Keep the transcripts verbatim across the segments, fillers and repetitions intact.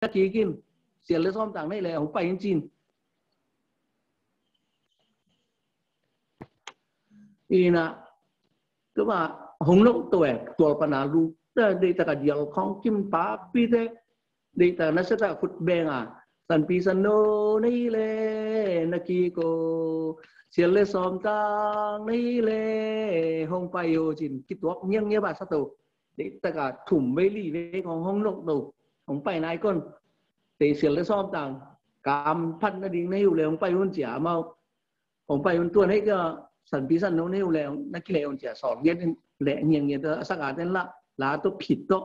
na kikin, sial le sawm tang nei le hong pai in cin. Ina, tua hong nolh to e, tual pana lu, deih taka dial khong kim pakpi te, deih taka na seta khut benga, sanpi sanno nei le na kiko, sial le sawm tang nei le hong pai o cin, kituak ngiangngia ba sa to. Deih taka thum vei li vei khong hong nolh to, hong pai nai kon. Te sial le sawm tang kam phat na ding na hiu le hong pai un cia mau. Hong pai un tua nei ka sanpi sanno nei u le na kile un cia sawm ngiat le ngiangngia ta a saka ten la, la to phit to.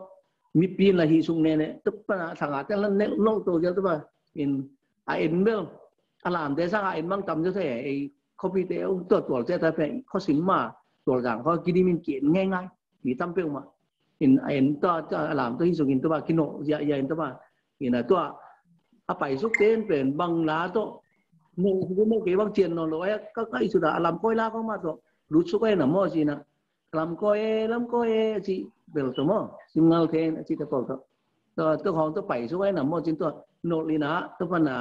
Mipi in la hi sung ne ne to pana saka ten la ne nolh to cia to ba. In a en bel a lamte saka en mang tam cia te ei, khuapite tua tual cia ta pe khuasim ma, tual zang khua kidim in kien ngeingai. Mi tam peuhmah. In a en ta, ta a lam ta hi sungin ta ba, kinawh ziahziah in ta ba. In a tua a paisuk ten pen bang la tawh, no, no kei bang cian nawn lo a, ka, ka i suda a lamkawi la kong mah tawh lut suk a, na maw cina. Lamkawi, lamkawi a ci bel tawh maw, sim ngal ten a ci ta pawl tawh. Tua, tua khong tawh paisuk a, na maw cin tua nolh in a, tua pana,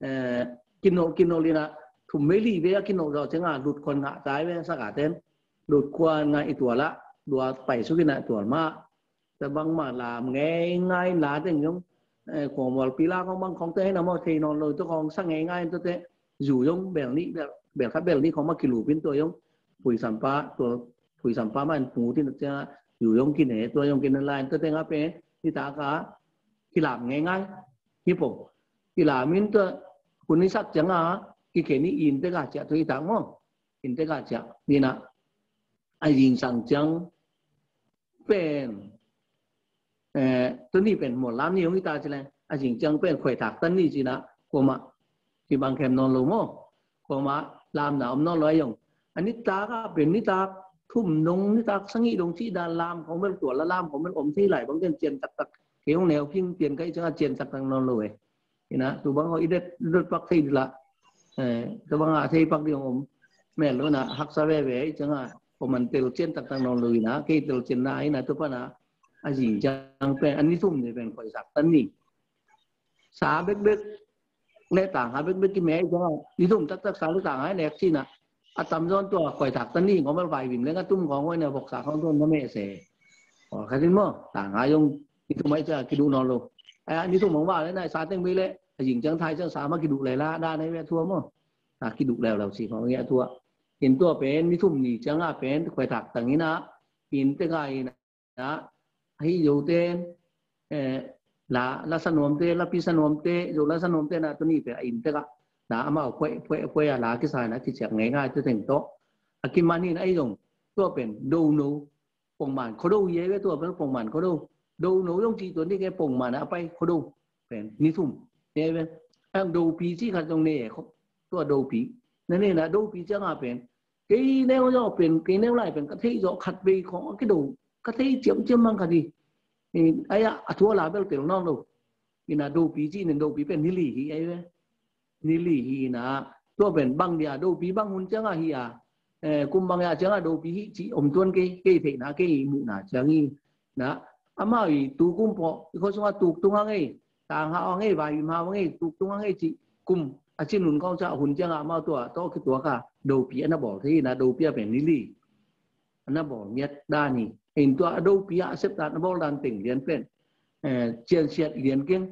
eh, kinolh, kinolh in a, thum vei li vei a kinolh zawh ciang a lut khuan ngah tai ve saka ten. Lut khuan ngah i tual ah, tua paisuk in a tual mah. Tua bangmah lam ngeingai la teng zong, eh, khuamualpi la khong bang khong te hei na maw thei nawn lo, tua khong sa ngeingai tua te, zu zong bel nih, bel, bel khat bel nih khong mah kilupin tua zong, pui sampa, tua pui sampa mah in pung utin tua ciang a, zu zong kine, tua zong kine la in tua teng a pen, nitak a kilam ngeingai hi po. Kilam in tua, hun i sak ciang a, kikhen i in tek a ciah tua i tak maw. In tek a ciah. Ni na, a zingsang ciang pen, eh, tu ni pen mual lam ni hong i ta ci le, a zing ciang pen khuai thak tan ni ci na, kuama kibang khem nawn lo maw. Kuama lamna om nawn lo a zong. A nitak a pen nitak thum dong, nitak sagih dong cih dan lam khong bel tual la lam khong bel om thei lai bang cian cian taktak. Kei hong neu king pian ka i ciang a cian taktak nawn lo e. Ina, tu bang ho i det, i det pak thei dila. Eh, tu bang a thei pak di om. Mel lo na, haksa veve, i ciang a, ko man tel cian taktak nawn lo ina, kei tel cian na, ina, tu pana, a zing ciang pen, a ni thum ni pen, koi sak tan ni. Sa bek bek, le tang ha bek bek ki me, i ciang a, ni thum taktak sa le tang ha, nek cina. A tam zon tua, koi thak tan ni, ngom el vai vim le, nga tum ngong wai na, vok sa khong tuan na me se. Ol kha tin mo, tang ha yong, ni thum ai cia, ki du nawn lo. Ai, ni thum mong va le, nai sa teng mi le, a zing ciang thai ciang sa ma ki du le la, da nai ve thua mo. Sa ki du leu leu si khong ngia thua. In tua pen, ni thum ni ciang a pen, koi thak tang ina, in te ga ina, hi zo ten, eh, la, la sa nuam te, la pi sa nuam te, zo la sa nuam te na tu ni pe a in te ga. Na amau koi, koi, koi a la ki sa na ki ciak ngeingai te teng to. A ki man in ai zong, tua pen, do no, pongman khuado hi ai ve tua pen pongman khuado. Do no zong cih tua ni ke pongman a pai khuado. Pen ni thum. Ni ai ve. Ang do pi cih khat zong ne e kho. Tua do pi. Na ne na do pi ciang a pen. Kei neu zong pen, kei neu lai pen, ka thei zong khat vei khong, a ki do. Ka thei ciam ciam mang khat hi. Ai a, a thua la bel tel nawn lo. Ina do pi cih nen do pi pen ni li hi ai ve. Ni li hi ina, tua pen bang dia, dopi bang hun ciang a hi a, eh, kum bang ya ciang a dopi hi ci om tuan kei, kei theihna, kei muhna ciang hi na, amau i tu kum pawh, i khuasung a tuk tung a ngei, tang ha a ngei, vai im ha a ngei, tuk tung a ngei ci kum, a ci nun kong ca hun ciang a amau tua, tawh kituak a, dopi a na bawl thei na, dopi a pen ni li. A na bawl ngiat dan hi. In tua a dopi a, a sep dan, a bawl dan teng lian pen. Eh, cian siat lian keng,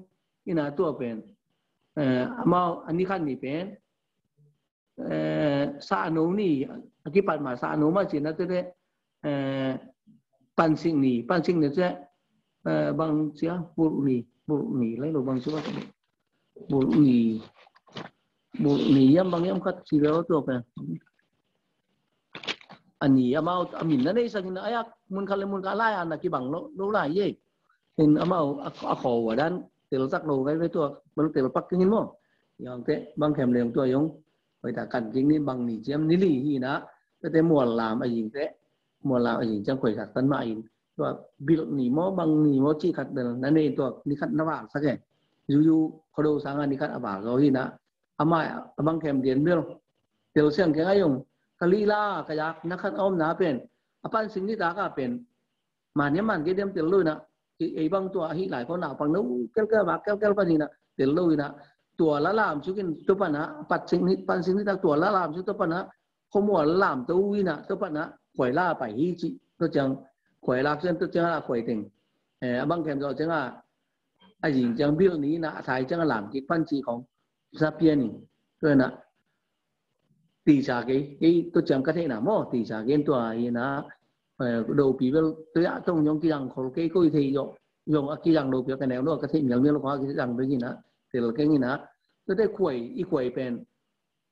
ina tua pen. Eh, amau, a ni khat ni pen, eh, sa no ni, a kipat ma sa no ma cina tete, eh, pansing ni, pansing ni tete, eh, bang cia, bul ni, bul ni, lai lo bang cia, bul ni, bul ni, yam bang yam khat cia lo tua pen. A ni amau, a min na nei sakin a yak, mun khat le mun khat lai, a na kibang lo, lo lai ye. In amau a, a kho wa dan tel sak lo kai ve tua, bang tel pak king in mo. Yong te bang khem leng tua yong. Hoi ta kan king ni bang ni ciam ni li hi na. Te te mual lam a ying te. Mual lam a ying ciam koi sak tan ma in. Tua bil ni mo bang ni mo ci khat bel na nei tua ni khat na wal sak e. Yu yu kho do sang a ni khat a wal zo hi na. Amai a bang khem dian bil. Tel siang keng a yong. Ka li la ka yak na khat a om na pen. A pan sing ni ta ka pen. Man ya man ke diam tel lo na. Ei bang tua ahi lai khawng naupang no kelkel, vak kelkel pan hi na, tel lo hi na, tua la lam suk in tua pan a, pat sing ni, pan sing ni tak tua la lam suk tua pan a, khuamual lam to uh hi na, tua pan a khuai la pai hi ci. Tua ciang khuai lak ciang, tua ciang a khuai teng, eh, a bang khem zawh ciang a, a zing ciang bil ni na, a thai ciang a lam kik pan ci khawng sa pian hi. Tua na tisa kei, kei tua ciang ka theihna maw, tisa kei tua hi na, eh, dopi bel tua ya tong zong kizang khol kei, koi thei zong, zong a kizang dopi ka neu lo, ka theih mialmial khuak kizang bek hi na, tel keng hi na. Tua te khuai, i khuai pen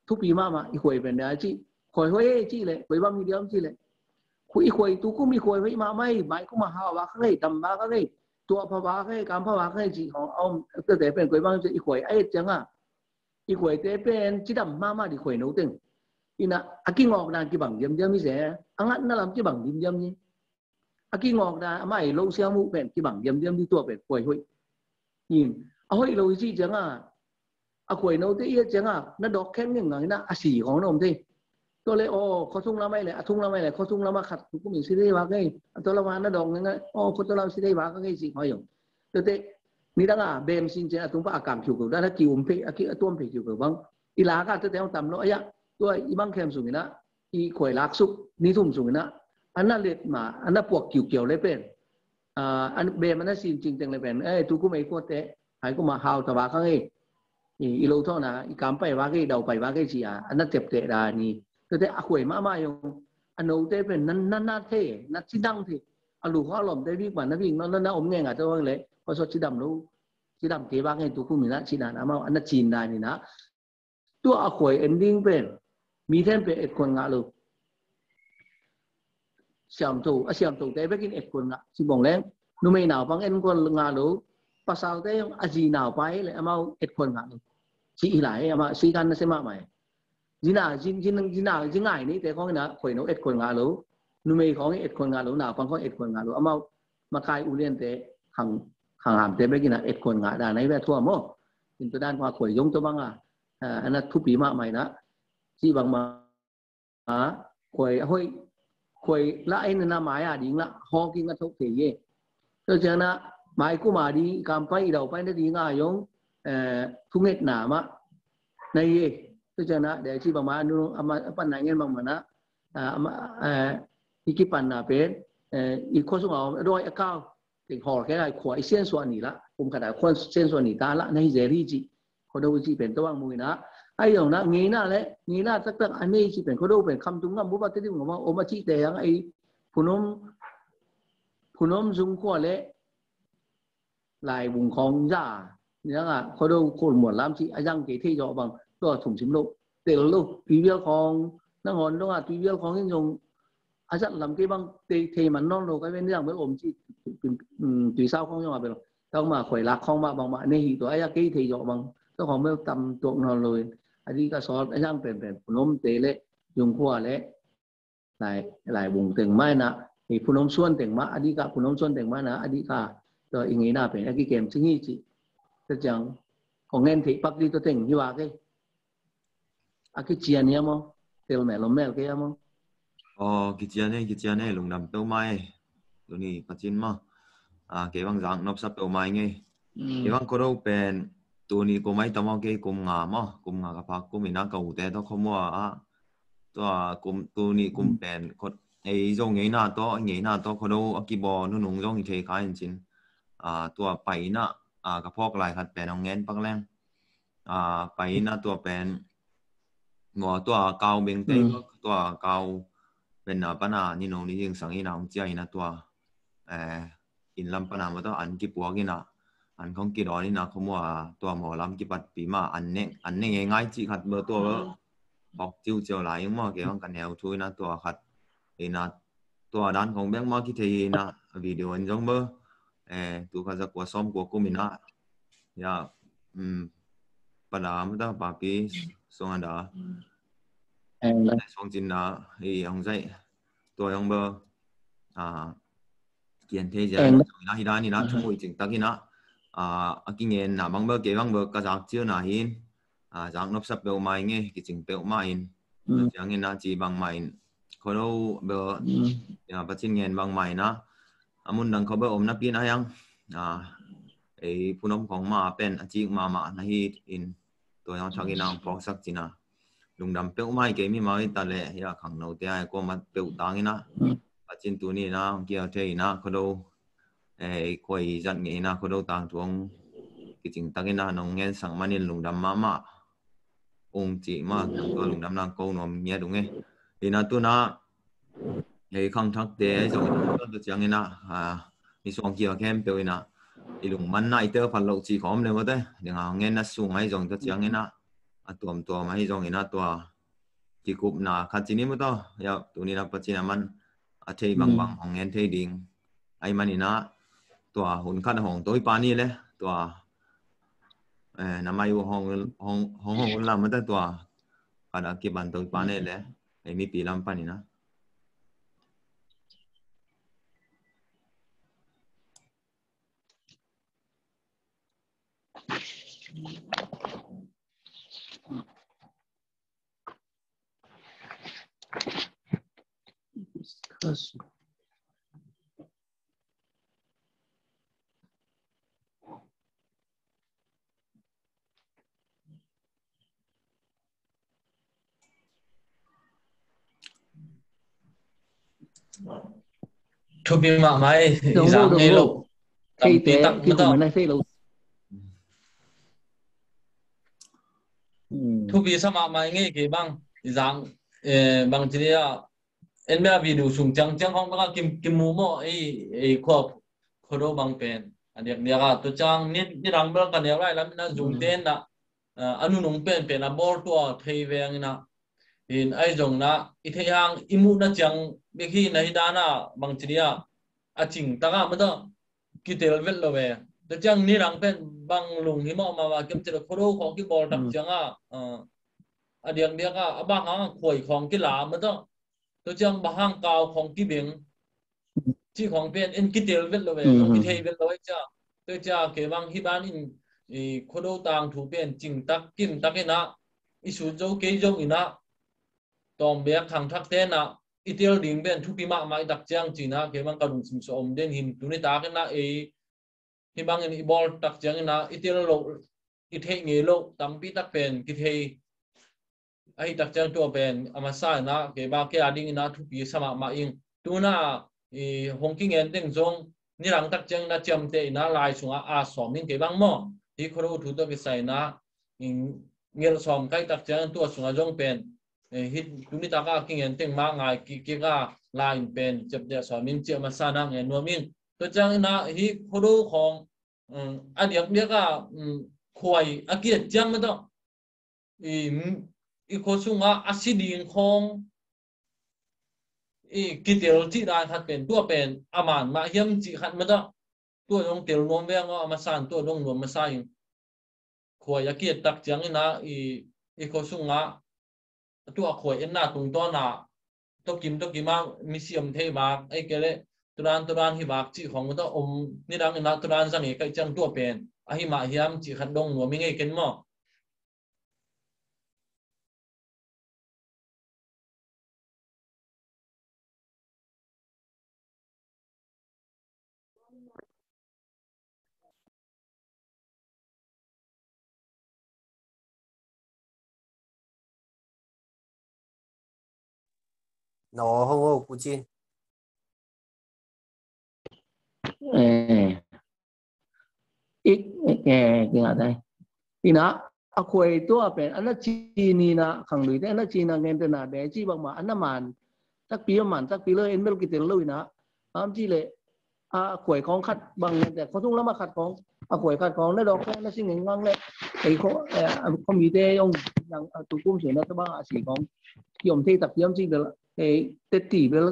thupi mahmah, i khuai pen dia ci, khuai hoih e ci le, khuai bang hi diam ci le, khuai, i khuai tu kum i khuai hoih mahmah hi, mai kum a hau vak ka ngei, dam vak ka ngei, tua pha vak ka ngei, kam pha vak ka ngei ci khawng a om. Tua te pen khuai bang ci i khuai a et ciang a, i khuaite pen cidam mahmah di khuai no teng. Hi na, a kingawk dan kibang diamdiam hi se, a ngatna lam kibang diamdiam hi. A kingawk dan, a mai lo siam uh pen kibang diamdiam di, tua pen khuai hoih. Hi na, a hoih lo hi ci ciang a, a khuai note i et ciang a, na dawk khen ngengngang hi na, a si khawng na om thei. Tua le, aw, khua thung lam ai le, a thung lam ai le, khua thung lam a khat kum in si thei vak ngei, a tua lam a na dawk ngengngang, aw, khua tua lam si thei vak ngei ci khawng hi ong. Tua te, nidang a bem sin ciang a tung pan a kang khiukheu dan a ki um phei, a ki, a tuam phei khiukheu bang. I lak a tua te hong tam lo, a ya, tua i bang khem sung hi na, i khuai lak suk ni thum sung hi na, a na let ma, a na puak kiukiau le pen, a, a bem a na sin cing teng le pen, eh, tu kum ei khuate, hai kum a hau ta vak ka ngei, i, i lo thawh na, i kam pai vak ngei, i dau pai vak ngei ci a, a na tep teh dan hi. Tua te a khuai mahmah hi ong, a note pen na, na, na thei, na cidang thei. A lu khua lawmte vik ma, na vik nawn lo, na om ngei nga tua vang le, khua sawt cidam lo, cidam kei vak ngei tu kum hi na, ci dan amau, a na cin dan hi na. Tua a khuai en ding pen, mi then pen et khuan ngah lo. Siamtho, a siamthote bekin et khuan ngah, ci bawng leng. Numei naupang en khuan ngah lo, pasalte zong a zi naupa hi le amau et khuan ngah lo. Ci hi lai, amau sikan na se mahmah hi. Zina, zin, zin, zina, zi ngai ni te khawng hi na, khuai no et khuan ngah lo. Numei khawng et khuan ngah lo, naupang khawng et khuan ngah lo. Amau makai uliante, khang, khang hamte bekin a et khuan ngah dan a hi ve thua maw. In tua dan khawng a khuai zong tua bang a, a, a na thupi mahmah hi na. Ci bang ma, a, khuai, a hoih, khuai la ei na na mai a ding la, hawk in a thok thei ye. Tua ciang na, mai kum a ding, i kam pai, i dau pai na ding a zong, eh, thungetna mah na hi ye. Tua ciang na, de ci bang ma, nu, a ma, a pan na ngen bang ma na, a, a ma, eh, i kipanna pen, eh, i khua sung a om, a dawi a kau, teng hawl khia lai khua i siansuah ni la, kum khat a khua siansuah ni ta la, na hi zel hi ci. Khuado ci pen tua bang mu hi na. Ai zong na, ngeina le, ngeina taktak a nei ci pen, Khuado pen Khamtung gam bup a Tedim gam a om a cihte hang ei, Phunom, Phunom Zung khua le, Laibung khawng za, ni dang a, Khuado Khualmual lam ci, a zang kei thei zawh bang, tua thum sim lo, tel lo, Tuivial khawng, nangawn dong a, Tuivial khawng in zong, a zat lam kei bang, thei, thei man nawn lo, kai ven ni dang bel om ci, um, Tuisau khawng zong a bel, tau ma khuai lak khawng ma bang ma, nei hi tua, a ya kei thei zawh bang, tua khawng bel tam tuak nawn lo in, a di ka sawt, a zang pen pen, Phunom te le, Zung khua le, Lai, Laibung teng mah hi na, i Phunom suan teng mah, a di ka Phunom suan teng mah hi na, a di ka, tua i ngeina pen, a kikem cing hi ci. Tua ciang, kong ngen thei pak di tua teng hi vak e. A kician hi a maw, tel mel om mel kei a maw. Aw, kician e, kician e, lungdam peuhmah e. Tuni pacin maw. A, kei bang zak nopsa peuhmah ing e. Mm. Kei bang Khuado pen, tuni kum ai ta maw, kei kum nga maw, kum nga ka phak kum hi na ka ute tawh khuamual a. Tua kum, tuni kum pen, khua, ei Zo ngeina tawh, ngeina tawh Khuado a kibawl nunung zong hi thei kha in cin. A, tua pai in a, a, ka phawk lai khat pen hong ngen pak leng. A, pai in a tua pen, maw tua kau bengte, tua kau pen na pan a, ni no ni zingsang in a hong cia in a tua, eh, inn lam pan a maw tua an kipuak in a, an khong kidawn in a khuamual a, tua maw lam kipatpih ma, an ne, an ne ngeingai cih khat bel tua bel. Bawk ciuciau lai ing maw, kei bang ka neu thu in a tua khat. In a tua dan khong bek ma kithei in a video in zong bel. Eh, tu khat za kua sawm kua kum in a. Ya, um, pa da, ma da, papi, suang a da. Suang cin da, i hong zai. Tua zong bel. Ah, kian thei zia, na hi dan in a, thumui cing tak in a, a, a kingen na bang bel, kei bang bel, ka zak ciu na hin, a, zak nopsa peuhmah ing e, kicing peuhmah in, ciang in a, ci bangmah in, Khuado bel, ya, pacin ngen bangmah in a, a mun dang khua bel om napi na hiang, a, ei phunom khong mah pen a cik mahmah na hi in, tua zong thakin a hong phawksak cina. Lungdam peuhmah hi kei, mi mau hi ta leh, ya khangnote a kuamah peuh tangin a, a cin tuni in a hong kiau thei in a, Khuado, ei, khuai zat ngei in a, Khuado tangthu hong kicing takin a nong ngensak manin lungdam mahmah ung ci mah, tua lungdam nang ko nuam ngiat ung e. Ina tuna, hei khangthakte ahi zong, tua ciangin a, a, mi suang kia khempeuh in a, i lungmanna i tel phat loh ci khawm le mawte, ding a ngen na sung ahi zong tua ciangin a, a tuamtuam ahi zongin a tua kikupna khat ci ni maw taw, ya, tuni na Pasian a man a thei bangbang hong ngen thei ding. Ahih manin a tua hun khat hong toi pa ni le, tua, eh, na mai uh hong, hong, hong, hong un lam mata tua khat a kiban toi pa ni le, ei mipi lam panin a. Thupi mahmah hi, i zang ngei lo. Tampi tak mataw. Thupi sa mahmah ngei kei bang, i zang, eh, bang ci dia, en bia video sung ciang ciang khong bang a kim, kim mu maw, ei, ei khua, Khuado bang pen. A diak diak a, tu ciang ni, ni rang bel ka neu lai lam na zung ten na, a, a nunung pen pen a bawl tua thei veng in a. In ahi zong na, i thei hang, i muhna ciang bek hi na hi dan a, bang ci dia, a cing tak a mata, kitel vet lo ve. Tua ciang ni rang pen bang lung hi mawh mawh a kem ci lo Khuado khong kibawl tak ciang a, a, a diak diak a, a bang hang a khuai khong kila mata. Tua ciang bang hang kau khong kibeng. Ci khong pen en kitel vet lo ve, kithei vet lo ai cia. Tua cia kei bang hi ban in, i Khuado tangthu pen cing tak, kim tak in a, i sut zo kei zong in a, tawm bek khangthak ten a, i tel ding pen thupi mahmah i tak ciang cin a, kei bang ka lungsim suah om den hin tuni tak in a, ei, hi bang in i bawl tak ciang in a, i tel lo, i theih ngei lo, tampi tak pen, kithei, ahi tak ciang tua pen, a masa in a, kei bang kei a ding in a, thupi sa mahmah ing. Tuna, i hong kingen teng zong, ni rang tak ciang in a, ciamteh in a, lai sung a, a sawm in kei bang maw. Hi Khuado thu tua kisai in a, i ngelh sawm kai tak ciang tua sung a zong pen, eh, hi tuni tak a kingen teng mah ngai kik kik a, lai in pen ciapteh sawm in ci a masa na ngen nuam in. Tua ciang in a hi Khuado khong, um, a diak diak a, um, khuai a kiat ciang mata. I, i khua sung a a si ding khong, i kitel cih dan khat pen, tua pen a man mah hiam cih khat mata. Tua zong tel nuam veng a, a masa in tua dong nuam masa in. Khuai a kiat tak ciang in a, i, i khua sung a, tua khuai enna tungtawn a, tokim tokim a, misiam thei vak, ei kei le, tudan tudan hi vak cih khong mata om, ni dang in a, tudan zang i kai ciang tua pen, ahi mah hiam cih khat dong nuam i ngei ken maw. No, hong ho, Pu Cin. Eh. Ik, eh, eh, kingah dai. Ina, a khuai tua pen, ana ci ni na, khang lui te, ana ci na ngen te na, be ci bang ma, ana man. Takpi a man, takpi lo, en bel kitel lo ina. Am ci le, a khuai khong khat, bang ngen te, khua tung lama khat khong, a khuai khat khong, na dok khong, na sing ngang le, ei khong, eh, a khong mi te, ong, yang, a tu kum se na, ta bang a si khong. Kiom thei takpi am ci bel, ei, te ti bel,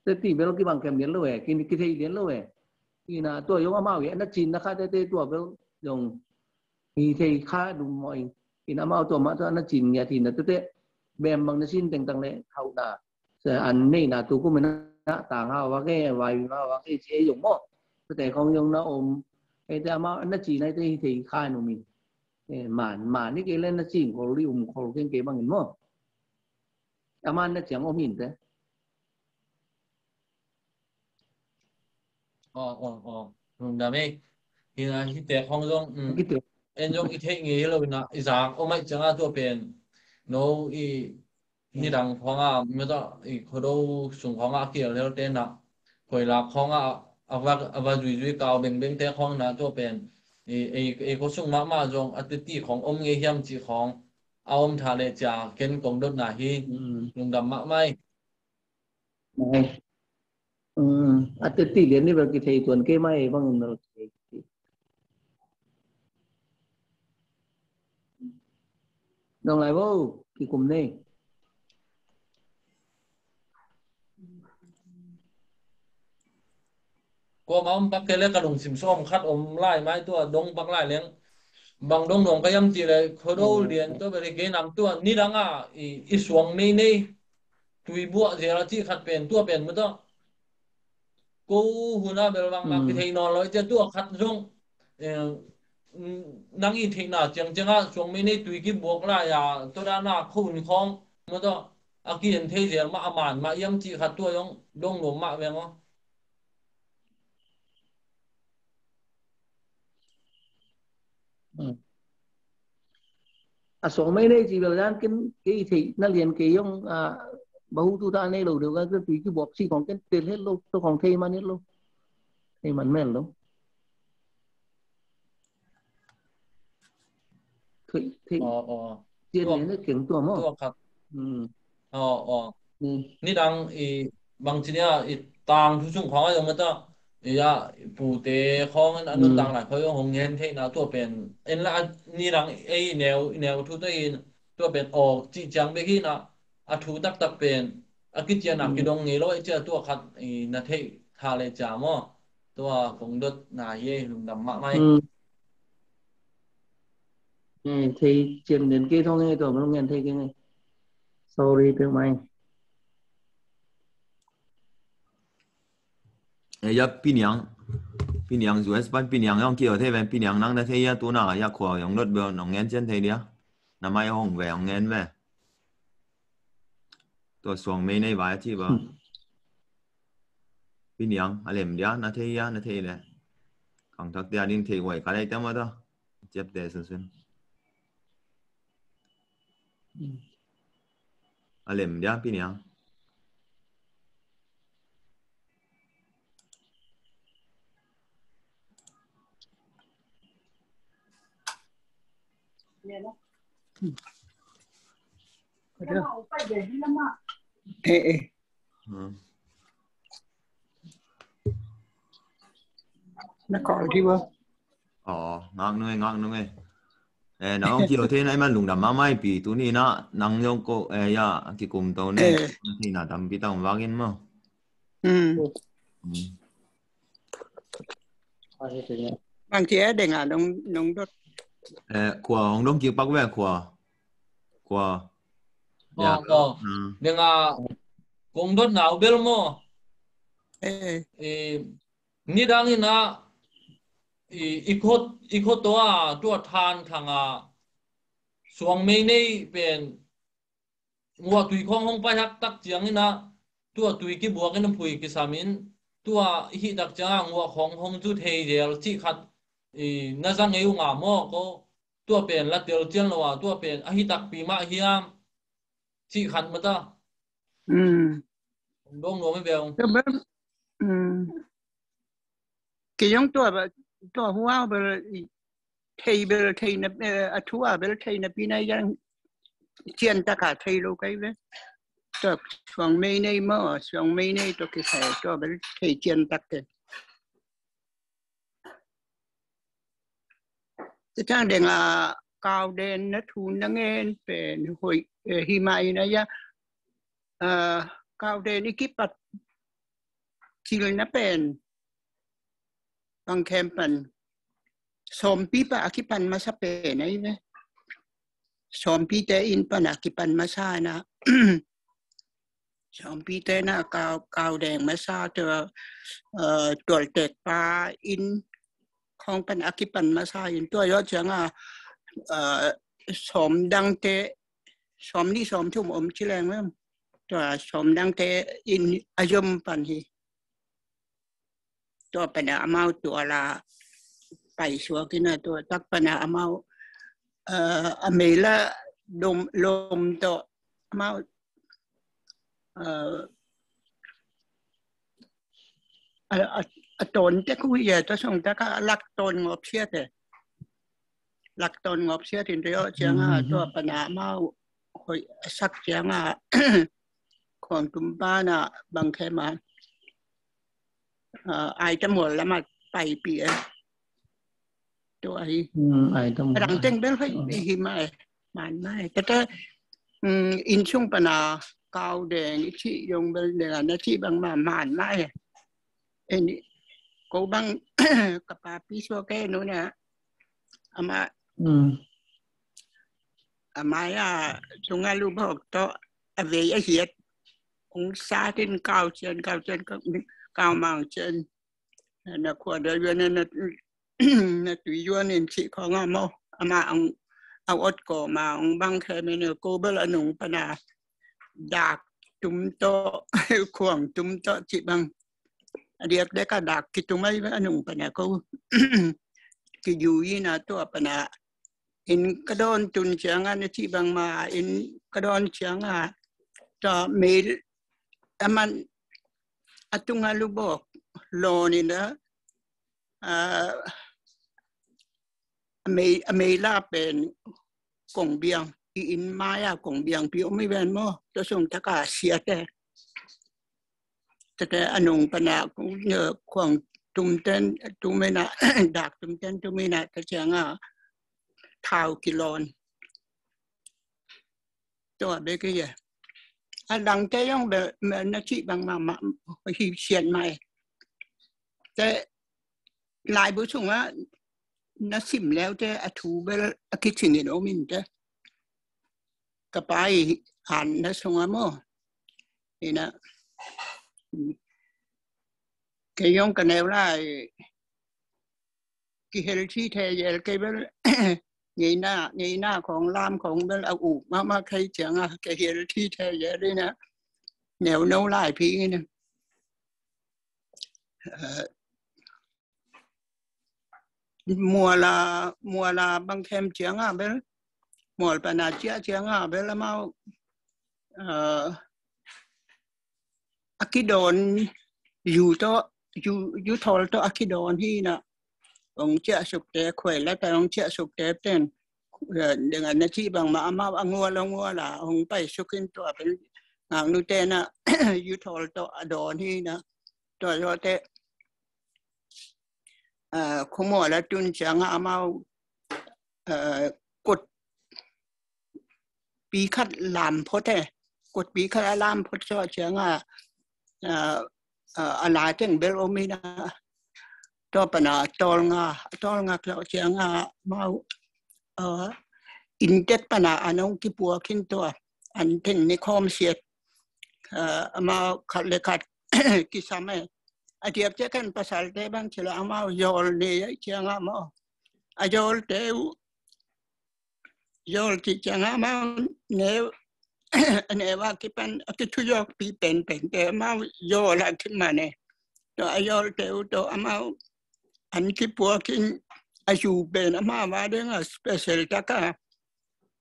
Teti bel kibang kem lian lo e, ki, kithei lian lo e. Ina tua zong amau i, ana cin na kha tete tua bel zong hi thei kha dum maw i. Ina amau tua mah tua ana cin ngiat hi na tete. Bem bang na sin tengtang le hauh na. Sa an nei na tu kum ina tang hau wa ke, wai wa wa ke ci e zong maw. Tete khong zong na om. Ete amau ana cin na ete hi thei kha num i. Eh, man, man ni ke le na cin khol li um khol keng ke bang in maw. A man na ciang om in te. Aw, aw, aw. Lungdam ei. Hi na, hi tek khong zong, um, en zong i theih ngei hi lo hi na, i zak om aih ciangah tua pen no i nidang khongah, mata i Khuado sung khongah a kiel hel te na, khuailak khongah a va, a va zuizui kau bengbeng te khong na tua pen i, ei, ei khua sung mahmah zong a teti khong om ngei hiam cih khong a om tha le cia ken kong dotna hi. Lungdam mahmah ei. Mai. Um, a teti lian ni bel kithei tuan kei mai bang in bel kithei. Dong lai vo, kikum nei. Kuamah om pak kei le ka lungsim sawm khat om lai mai tua dong pak lai leng. Bang dong nuam ka hiam cih le Khuado lian tua bel hi kei nam tua nidang a i, i suang mei nei tui buah zel a cih khat pen tua pen mata. Ko hun a bel bangmah kithei nawn lo i cia tua khat zong, eh, nang i theihna ciangciang ah suang mei nei tui kibuak lai a tua dan a khun khong mata a ki-en thei zel mah a man mah hiam cih khat tua zong dong nuam mah veng aw. A suang mei nei ci bel dan ken kei theih na lian kei zong a bahu tu ta nei lo deuh ka tui kibuak ci khong ken tel het lo tua khong thei man het lo. Thei man mel lo. Thei, thei. Aw, aw. Cian nen keng tua maw. Tua khat. Aw, aw. Nidang i bangci nia i tangthu sung khong a zong mata i a pute khong in a nuntak lai khong zong hong ngen theihna tua pen en la nidang ei neu, i neu thu ta in tua pen aw cih ciang bek hi na a thu taktak pen a kician a kidong ngei lo i cia tua khat i na theih tha le cia maw. Tua kong dotna hi ei lungdam mahmah ei. Thei cian den kei thong ei tua mah ngen thei kei ngei. Sorry pek mai. Ei ya Piniang. Piniang U S pan Piniang yong kio thei ven Piniang nang na thei ya tu na ya khua yong dot bel nong ngen cian thei dia. Na mai hong ve hong ngen ve. Tua suang mei nei vai a ci ba. Piniang a lem dia na thei ya na thei le. Kang thak dia ding thei huai ka lei te mata. Ciap te sunsun. A lem dia Piniang. Eh, eh. Na call ki ba? Aw, ngak nung e, ngak nung e. Eh, nang ong kio thei na iman lungdam mahmah pi tu ni na nang yong ko eh ya kikum to ne. Thei na tam pi ta ong vak in mo. Bang ci e deng a dong dot. Eh, khua hong dong kik pak ve khua. Khua. Ya. Deng a kong dot nau bel mo. Eh, nidang in a i khot, i khot to a tua than khang a suang mei nei pen nguah tui khong hong pai hak tak ciang in a tua tui kibuak in a phui kisam in tua i hih tak ciang a nguah khong hong zu thei zel cih khat i na zang ei u nga maw ko tua pen la tel cian lo a tua pen a hi takpi mah hiam cih khat mata. Dong nuam i bel. Kei zong tua ba, tua hua bel thei bel thei na, eh, a thu a bel thei na pi na yang cian taka thei lo kai ve. Tua suang mei nei mo, suang mei nei tua kisai tua bel thei cian tak ke. Tang deng a kau den na thu na ngen pen hoi, eh, hi mai na ya. Ah, kau den i kipat cil na pen bang khem pan sompi pa a kipan masa pen ai ve. Sompi te in pan a kipan masa na. Sompi te na kau, kau deng masa tua, eh, tual tek pa in khong pan a kipan masa in tua yo ciang a, eh, som dang te, som ni som thum om ci leng mem. Tua som dang te in a yom pan hi. Tua pana amau tua la paisuak ina tua tak pana amau, eh, a meila lom, lom tawh amau, eh, a, a, a tawn tek uh hi a, tua sung taka a lak tawn ngawp siate. Lak tawn ngawp siate in tua cianga, tua pana amau hoih a sak cianga, khuang tum pana bang khe ma, ah, ai ta mual lama paipi e. Tua hi. Ai ta mual. Rang teng bel hoih hi ma e. Man ma e. Tata, mm, inn sung pana kau deng i cih yong bel deng a na cih bang ma man ma e. Eni, ko bang ka papi suak e nuna. Ama, ama ya tunga lu bawk tawh a vei a hiat. Ong satin kau cian, kau cian, kau mang cian. Na khua da yuan na, na tui yuan in cih khong a maw. Ama ong a ot ko ma ong bang khe mene ko bel a nung pana dak tum tawh, khuang tum tawh cih bang. A diak dek a dak kitum ai a nung pana ko. Kiyu ina tua pana in ka dawn tun cianga na cih bang ma in ka dawn cianga tua mel aman a tunga lu bawk lawn ina, ah, a mei, a meila pen kong biang, i inn mai-a kong biang pi om i ven maw, tua sung taka siate. Tate a nung pana khuang tumten tumina, dak tumten tumina, ta cianga thau kilon. Tua bek hi e. A dangte yong bel na cih bang ma, ma hi sian mai. Te laibu sunga na sim leu te a thu bel a kicingin om in te. Ka pai an na sunga maw. Ina. Kei yong ka neu lai kihel thi thei yel kei bel ngeina, ngeina khong lam khong bel a uk mama kei cianga kihel thi thei yel ina neu no lai pi ina. Eh, muala, muala bang khem cianga bel, mual pana cia cianga bel amau, eh, a kidon yu tawh, yu, yu thol tawh a kidon hi na. Ong ciah sukte khuai la ta ong ciah sukte ten, eh, dengan na cih bang ma amau a ngual a ngual a ong pai sukin tua pen ngaknu te na yu thol tawh a don hi na. Tua zawh te, eh, khua mual a tun cianga amau, eh, kut pi khat lam phot e. Kut pi khat a lam phot zawh cianga, eh, eh, a la teng bel om ina. Tua pana tawlnga, tawlnga zawh cianga amau, eh, inntek pana an ong kipuakin tua an teng ni khawm siat. Eh, amau khat le khat kisam e. A diak ciak kan pasalte bang cila amau yawl ne cianga maw. A yawlte uh yawl cih cianga amau neu, a neu a kipan a kithuyawkpi penpen te amau yawl a kiman e. Tua a yawlte uh tua amau an kipuakin a yu pen amau a dinga special taka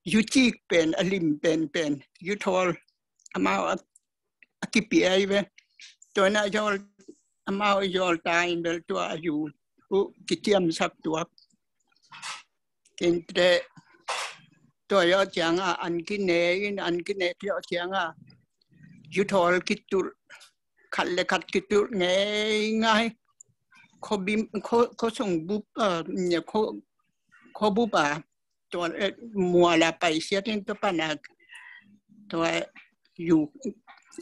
yu cik pen a lim penpen yu thol amau a, a kipia hi ve. Tua na yawl amau yawl ta in bel tua a yu uh kitiamsak tuak. Kinte tua zawh cianga an kine in an kine zawh cianga yu thol kitulh khat le khat kitulh ngeingai. Khuabim, khua, khua sung bup, eh, ne khua, khua bup a tua, eh, mual a pai siat in tua pana tua yu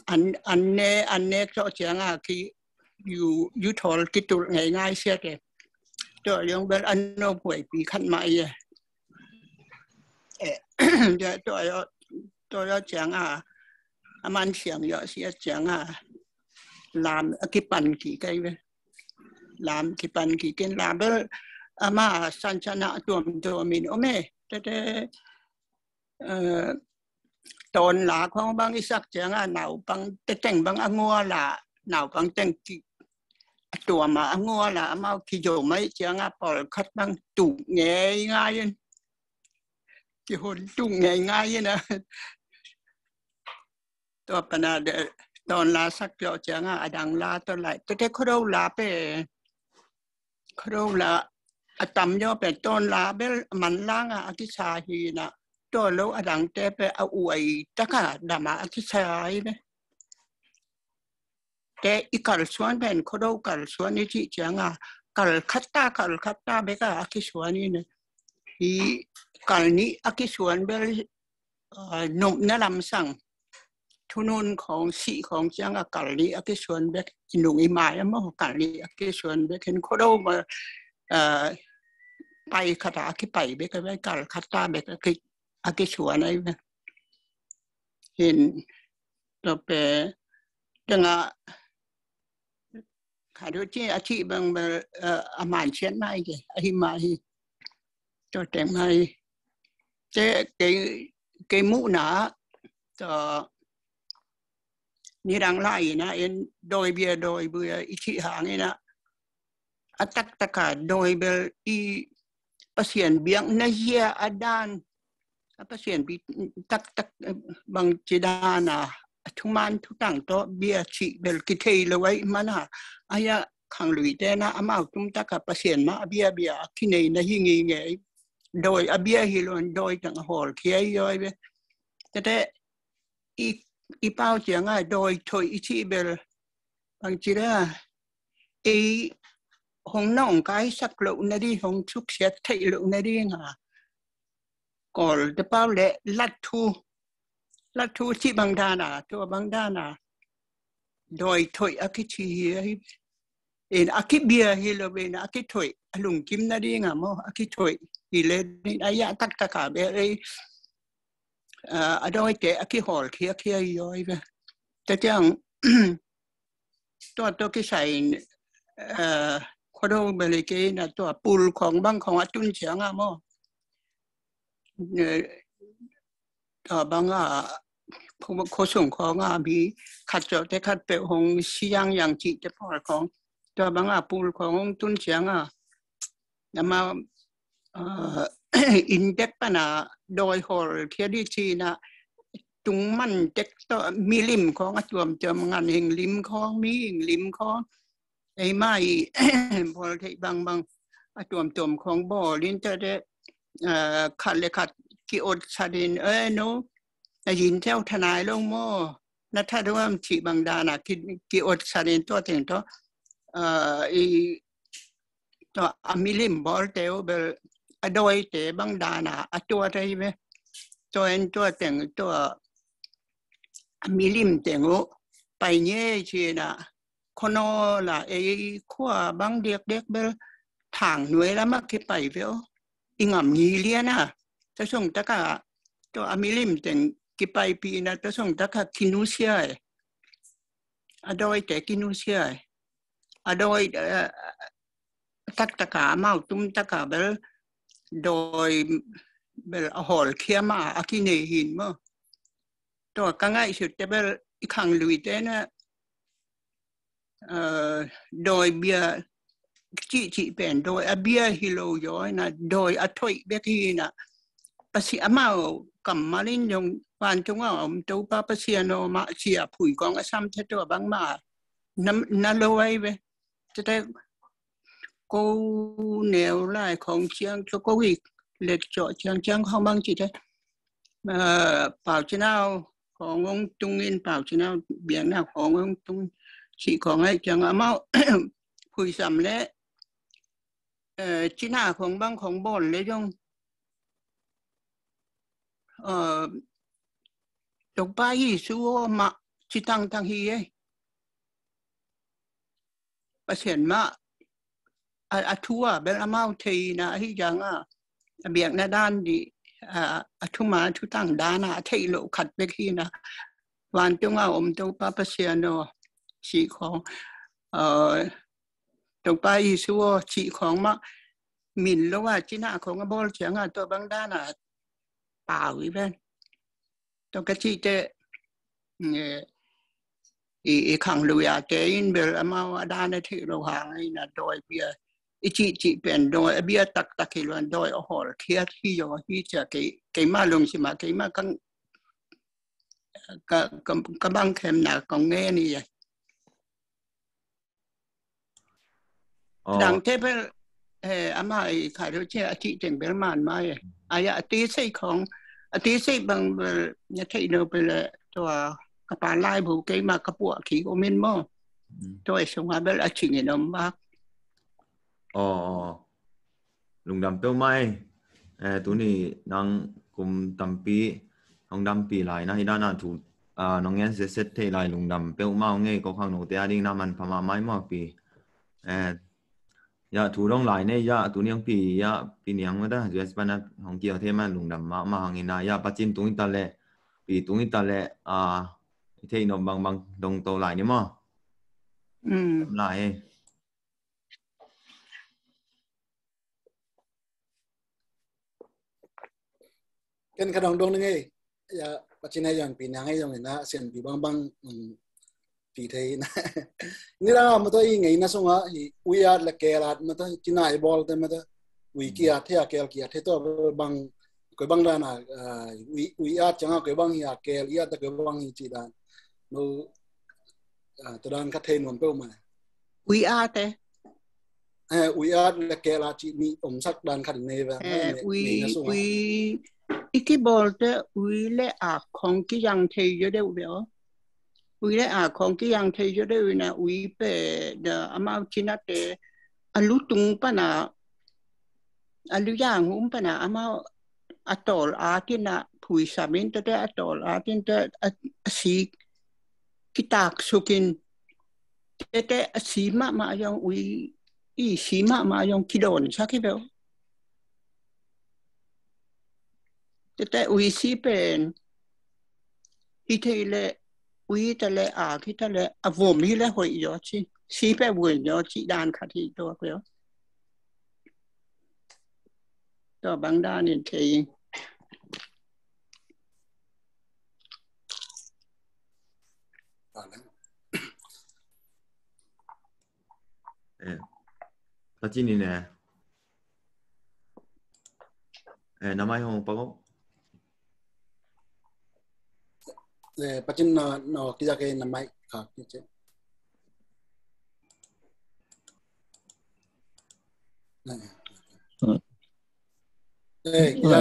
an, an ne, an ne zawh cianga ki yu, yu thol kitulh ngeingai siat e. Tua yong bel an no puai pi khat ma e. Eh, tua zawh, tua zawh cianga a man siang zawh siat cianga lam a kipan kik ai ve. Lam kipan kikin lam bel ama sansan a tuamtuam in om e. Tete, eh, tawn la khong bang i sak cianga naupang te teng bang a ngual a naupang teng ki a tuam a, a ngual a, amau kizom ahih ciangah pawlkhat bang tuk ngeingai in, kihon tuk ngeingai in a. Tua pana de, tawn la sak zawh ciangah a dang la tawh lai. Tua te Khuado la pen, Khuado la a tam zawh pen tawn la bel manlang a a kisa hi in a, tua lo a dangte pen a uai tak a dam a a kisa hi ve. Te i kalsuan pen Khuado kalsuan i cih ciangah kal khat ta, kal khat ta bek a a kisuan hi in a. I kal nih a kisuan bel, ah, nopna lamsang, thunun khawng, sih khawng ciangah kal nih a kisuan bek, i nung i mai a maw, kal nih a kisuan bek. Hin Khuado mah, ah, pai khat a a kipai bek a, kal khat ta bek a ki, a kisuan ahi ve. Hin tua pen tengah khat uh ci a cih bang bel, eh, a manciat nai ke, ahi mah hi. Tua teng mah hi. Te kei, kei muhna tua nidang lai in a, en dawi bia, dawi bia i cih hang in a, a taktak a dawi bel i Pasian biakna zia a dan, a Pasian biak taktak, eh, bangci dan a, a thuman thutang tawh bia cih bel kithei lo ahih man a, a ya khangluite na amau tum tak a Pasian mah a bia bia a kinei na hi ngei ngei. Dawi a bia hi lo in dawi teng a hawlkhia hi zaw hi ve. Tate i, i pau ciangah dawi thoih i cih bel bangci dan a, ei hong nawngkaisak loh nading, hong suksiat theih loh nading a, Kawlte pau leh lat thu, lat thu cih bang dan a, tua bang dan a dawi thoih a kici hi a hi. In a kibia hi lo in a kithoih, a lungkim nading a maw, a kithoih hi le in a ya taktak a bel ei, ah, a dawite a kihawlkhia khia hi zaw hi ve. Tua ciang tua tawh kisai in, eh, Khuado bel hi kei in a, tua pul khawng bang khawng a tun ciangah maw, eh, tua bangah khuasung khawngah mi khat zawhte khat peuh hong si yangyang cihte pawl khawng, tua bangah pul khawng hong tun ciangah amau, ah, inn dek pana dawi hawlkhia ding ci in a, tungman dek tawh milim khawng a tuamtuam, ganhing lim khawng, mihing lim khawng, eimah i bawl theih bangbang a tuamtuam khawng bawl in tate, ah, khat le khat ki-otsat in, "Eh, no, na yin teu tha nai lo maw? Na tha ding om?" cih bang dan a ki, ki-otsat in tua teng tawh, ah, i tua a milim bawlte uh bel a dawite bang dan a a tuat ahi ve. Tua in tua teng tua a milim teng uh pai ni ei ci in a, khuanawl a ei khua bang diakdiak bel Thang nuai lamah kipai ve aw. I ngam ngei lian a, tua sung tak a tua a milim teng kipaipih in a, tua sung tak a kinusia e. A dawite kinusia e. A dawi, eh, taktak a, amau tum tak a bel dawi bel a hawlkhia mah a kinei hi in maw. Tua ka ngaihsutte bel i khangluite na, eh, dawi bia cihcih pen dawi a bia hi lo zaw in a, dawi a thoih bek hi in a, Pasi-, amau kammal in zong vantung a om Topa Pasian aw mah ci a, phuikawng a sam thei tua bangmah na, na lo ahi ve. Tate ko neu lai khawng ciang, ko ko i let cawh ciangciang khawng bang ci te, eh, Pau Ci Nau khawng hong tung in, Pau Ci Nau biakna khawng hong tung cih khawng ahih ciang amau phuisam le, eh, cina khawng bang khawng bawl le zong, eh, Topa Jesu aw mah ci tangtang hi e. Pasian mah a, a thu a bel amau thei in a, ahi zang a, a biakna dan dih, a, a thuman thutang dan a, a theih loh khat bek hi in a, vantung a om Topa Pasian aw cih khawng, eh, Topa Jesu aw cih khawng mah min lo a cina khawng a bawl ciang a, tua bang dan a pau hi ven. Tua ka cih teh, eh, i, i khang lui a te in bel amau a dan a theih lo hang a ina dawi bia i cihcih pen dawi a bia taktak hi luan dawi a hawl khiat hi zaw hi cia kei, keima lungsim ah keima ka, ka, ka, ka bang khemna kong ngen hi a. Aw. Dangte bel, eh, ama i kha deuh cia a cih teng bel man mai. Aya a ti sei khong, a ti sei bang bel, nya thei no bel, tua, ka pa lai bu keima ka puah ki ko min mo. Mm. Tua i sunga bel a cing in om bak. Aw, aw. Lungdam peuh mai. Eh, tuni nang kum tampi hong dampi lai na hi dana thu, ah, nong ngen setset thei lai lungdam peuh mah hong ngei ko khang note a ding na man pha mah mai mawk pi. Eh, ya thu dong lai nei ya tuni hong pi ya pi niang mata U S pana hong kiau thei man lungdam mah mah hang ina ya pacin tung ita le pi tung ita le, ah, i thei no bang bang dong to lai ni maw. Mm. Lai. Ken ka dong dong ni ngei. Ya, pacin hei yong pi niang hei yong ina sian pi bang bang, um, pi thei ina. Ni dang a mata i ngei na sunga i ui at le kel at mata i kina i bol te mata ui ki at thei a kel ki at thei to bang koi bang dan a, ah, ui, ui at ciang a koi bang hi a kel i at ta koi bang hi ci dan. No, ah, to dan ka thei nuam peuh mai. Ui at te. Eh, ui at le kel a ci ni omsak dan khat nei ve. Eh, nei, ui, nei na sunga. Ui, i kibol te ui le a khong kiyang thei yo deuh ve aw. Ui le a khong kiyang thei yo deuh ina ui pe da amau cina te a lutung pana a luyang um pana amau a tol a tina phui samin te te a tol a tin te a, a sik kitak sukin te te a si mah mah yong ui i si mah mah yong kidon sa ki beu. Te te ui si pen hi thei le ui ta le a ki ta le a vom hi le hoi yo ci si pe vui yo ci dan khat hi to ko. To bang dan in thei. Eh, pacin ni ne. Eh, namai hong pago. Eh, pacin na, no, kija ke namai ka, kija. Eh, kija.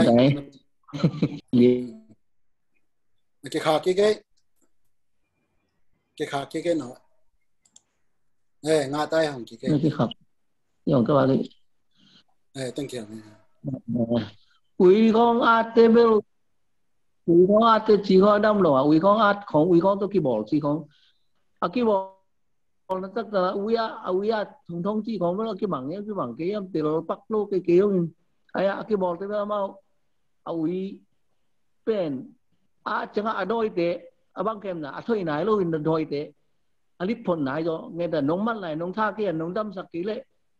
Kikha kikei. Kikha kikei no. Eh, nga tai hong kikei. Kikha. Yong ka ba kei. Eh, thank you. Ui kong at te bel. Ui kong at te ci kong dam lo. Ui kong at kong, ui kong to kibol ci kong. A kibol na tak ta ui a, a ui a thong thong ci kong bel a kibang e, kibang ke yam tel pak lo ke ke yong. Aya a kibol te bel mau. A ui pen a cianga a dawite a bang kemna a thoi nai lo in a dawite a lip phot nai zo nge ta nong man lai nong tha kia nong damsak ki le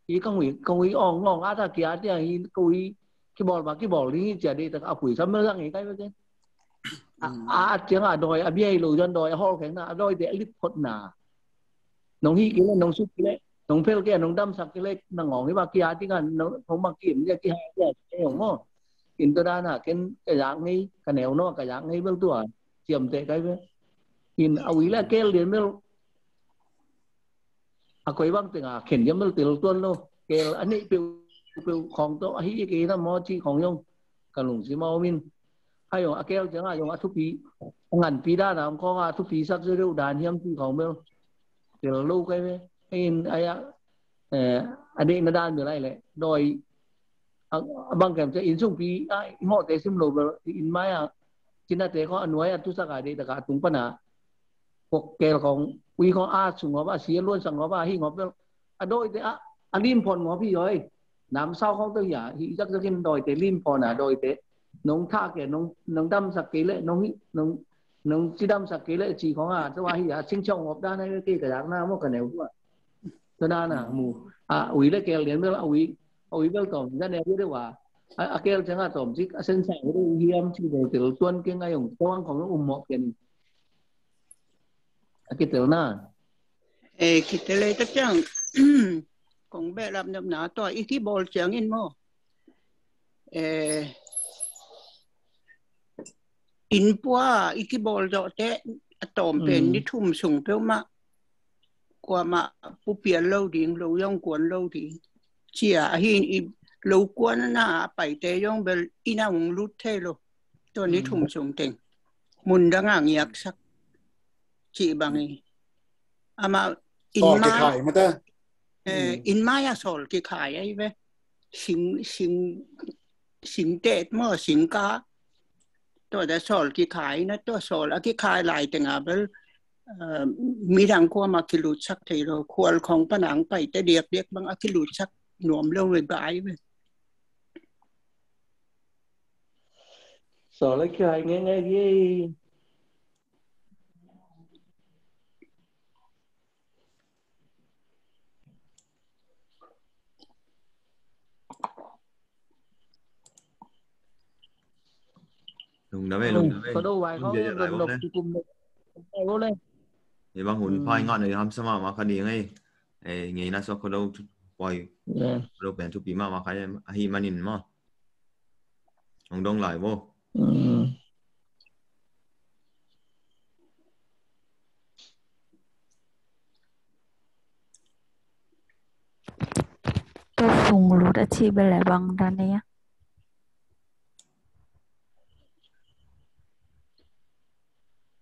i kang ui kang ui ong ong a ta kia tia i kang ui kibawl ba kibawl ding i cia dei tak a pui sam mel zang i kai bek a a cianga a dawi a biai lo zan dawi a hol kengna a dawite a lip photna. Nong hih kei leh, nong suk kei leh, nong phel kei leh, nong damsak kei leh, na ngawng hi bak kia ding a, nong bak kim dia kiha dia, ei ong maw. In tua dan a ken ka yak ngei, ka neu no ka yak ngei bel tua ciamteh kai bel. In a ui leh a kel lian bel a koi bang teng a khen diam bel tel tuan lo. Kel a neih peuhpeuh khawng tawh a hih kei na maw cih khawng zong ka lungsim a om in. A zong a kel ciangah zong a thupi a nganpi dan a om khawngah a thupi sak zia deuh dan hiam cih khawng bel tel lo kai ve. In a, a deihna dan bel ahi leh dawi a bang kem ciah inn sungpi ah i mawhte sim lo bel in mai ah cinate khawng a nuai a tusak a deih takah a tung pana kok kel khawng ui khawng a sung ngawp a si a luansak ngawp a hih ngawp bel a dawite ah a lim phawn ngawp hi oi. Namsau khawng tawh hi a hih zakzakin dawite lim phawn a dawite nong thah kei nong damsak kei leh nong hih nong cidamsak kei leh cih khawng a tawh a hi a singchawh ngawp dan a kei ka yak na maw ka neu tua. Tua dan a mu a ui leh kel lian bel a ui a ui bel tawm za neu deuh a a kel ciangah tawm cik a sensa deuh hiam cih bel tel tuan keng a zong tawang khawng um mawh pian. A kitel na. E, kitel e ta ciang. Kong behlap nopna tua i kibawl ciangin maw. E, inn pua i kibawl zawhte a tawm pen ni thum sung peuhmah kuamah pupial lo ding, lo zong kuan lo ding. Cia ahi in i lo kuan na a paite zong bel inn ah hong lut thei lo. Tua ni thum sung teng mun dang a ngiaksak cih bang hi. Amah inn mai, eh, inn mai ah sawl kikhai ahi ve. Sing, sing, sing tet maw, sing ka. Tua dah sawl kikhai na, tua sawl a kikhai lai tengah bel, eh, midang kuamah kilutsak thei lo, khual khong pan a hong paite diakdiak bang a kilutsak nuam lo ve, gai ve. Sawl a kikhai ngei ngei hi. Lungdam e, lungdam e. Ka do vai khawng lungdam e. Lungdam e. Hi bang hun phai ngah na i hamsa mahmah kha ding e. E, ngei na suak ka do poi. Ka do pen thupi mahmah kha e. Ahi manin maw. Hong dong lai vo. Tua sunglut a cih bel le bang dan e a.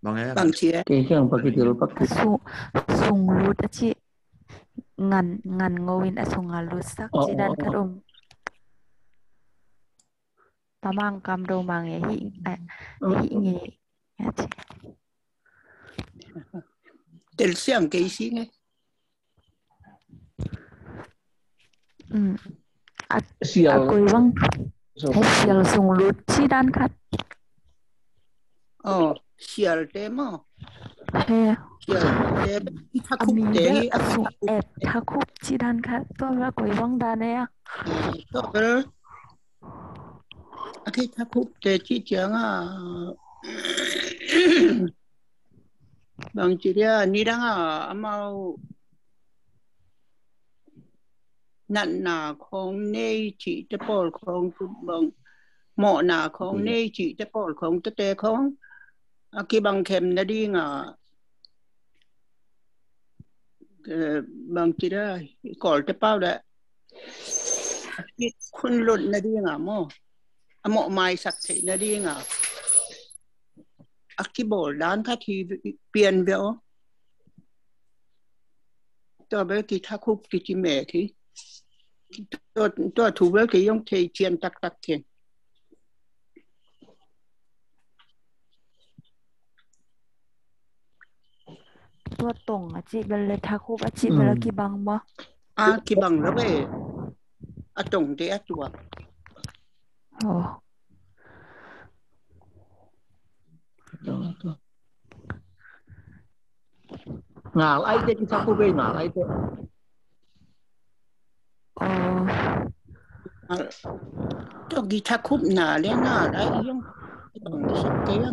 Bang e. Bang ci e. Kei kiang pakitil pakitil. Su-, sunglut a cih ngan, ngan ngo in a sunga lutsak cih dan khat om. Tamang kam do mang e hi, eh, hi nge. Tel siang kei si nge. Mm. A, sial. A koi bang. So. He sial sunglut cih dan khat. Oh, sial te maw. He. Sial te, i thakhup te, a mi te, a sung et thakhup cih dan khat. Tua bel a koi bang dan e a. Eh, tua bel. A kei thakhup te cih ciang a. Bang ci dia, nidang a amau natna khong nei cih te pawl khong, bang mawhna khong nei cih te pawl khong, tete khong a kibang khem nading a, eh, bang ci dia, i Kawlte pau le a kikhunlut nading a maw, a mawhmaisak theih nading a, a kibawl dan khat hi pian ve aw. Tua bel kithakhup kici mek hi. Tua, tua thu bel kei zong thei cian taktak keng. Tua tong a cih bel le thakhup a cih bel a kibang maw? A kibang lo ve. A tong te a tua. Oh. Ngal ai te kithakhup ve, ngal ai te. Oh. Tua kithakhupna le ngal ai zong.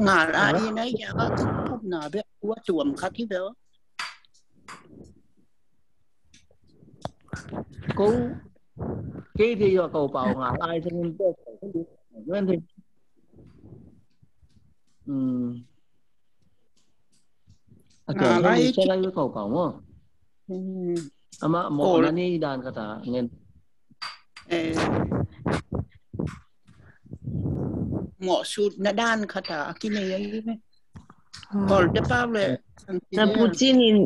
Ngal ai na ya ka kithakhup na ve, ua tuam khat hi ve. Ko kei te yo ko pau ngal ai te. Hmm. A kiang lai lai ko pau maw. Amah mawhna nei dan khat a ngen. Eh, mawhsutna dan khat a kinei ahi ve. Kawlte pau le. Na pucin in,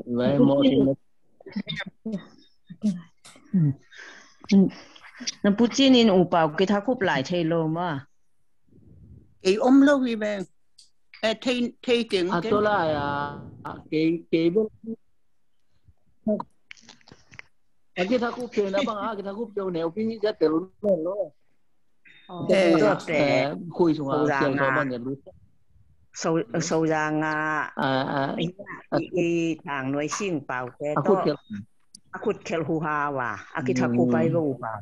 na pucin in u pau kithakhup lai thei lo maw. Kei om lo hi ve. Eh, thei, thei keng. A tua lai a, kei, kei bel. A kithakhup kei na bang a, kithakhup kei neu pi ni ja tel lo. Eh, khui sunga sial so ban ya lu. So, so zanga. A, a. I, i tang nuai sing pau te to. A khut khel hu ha wa. A kithakhup ai lo u pau.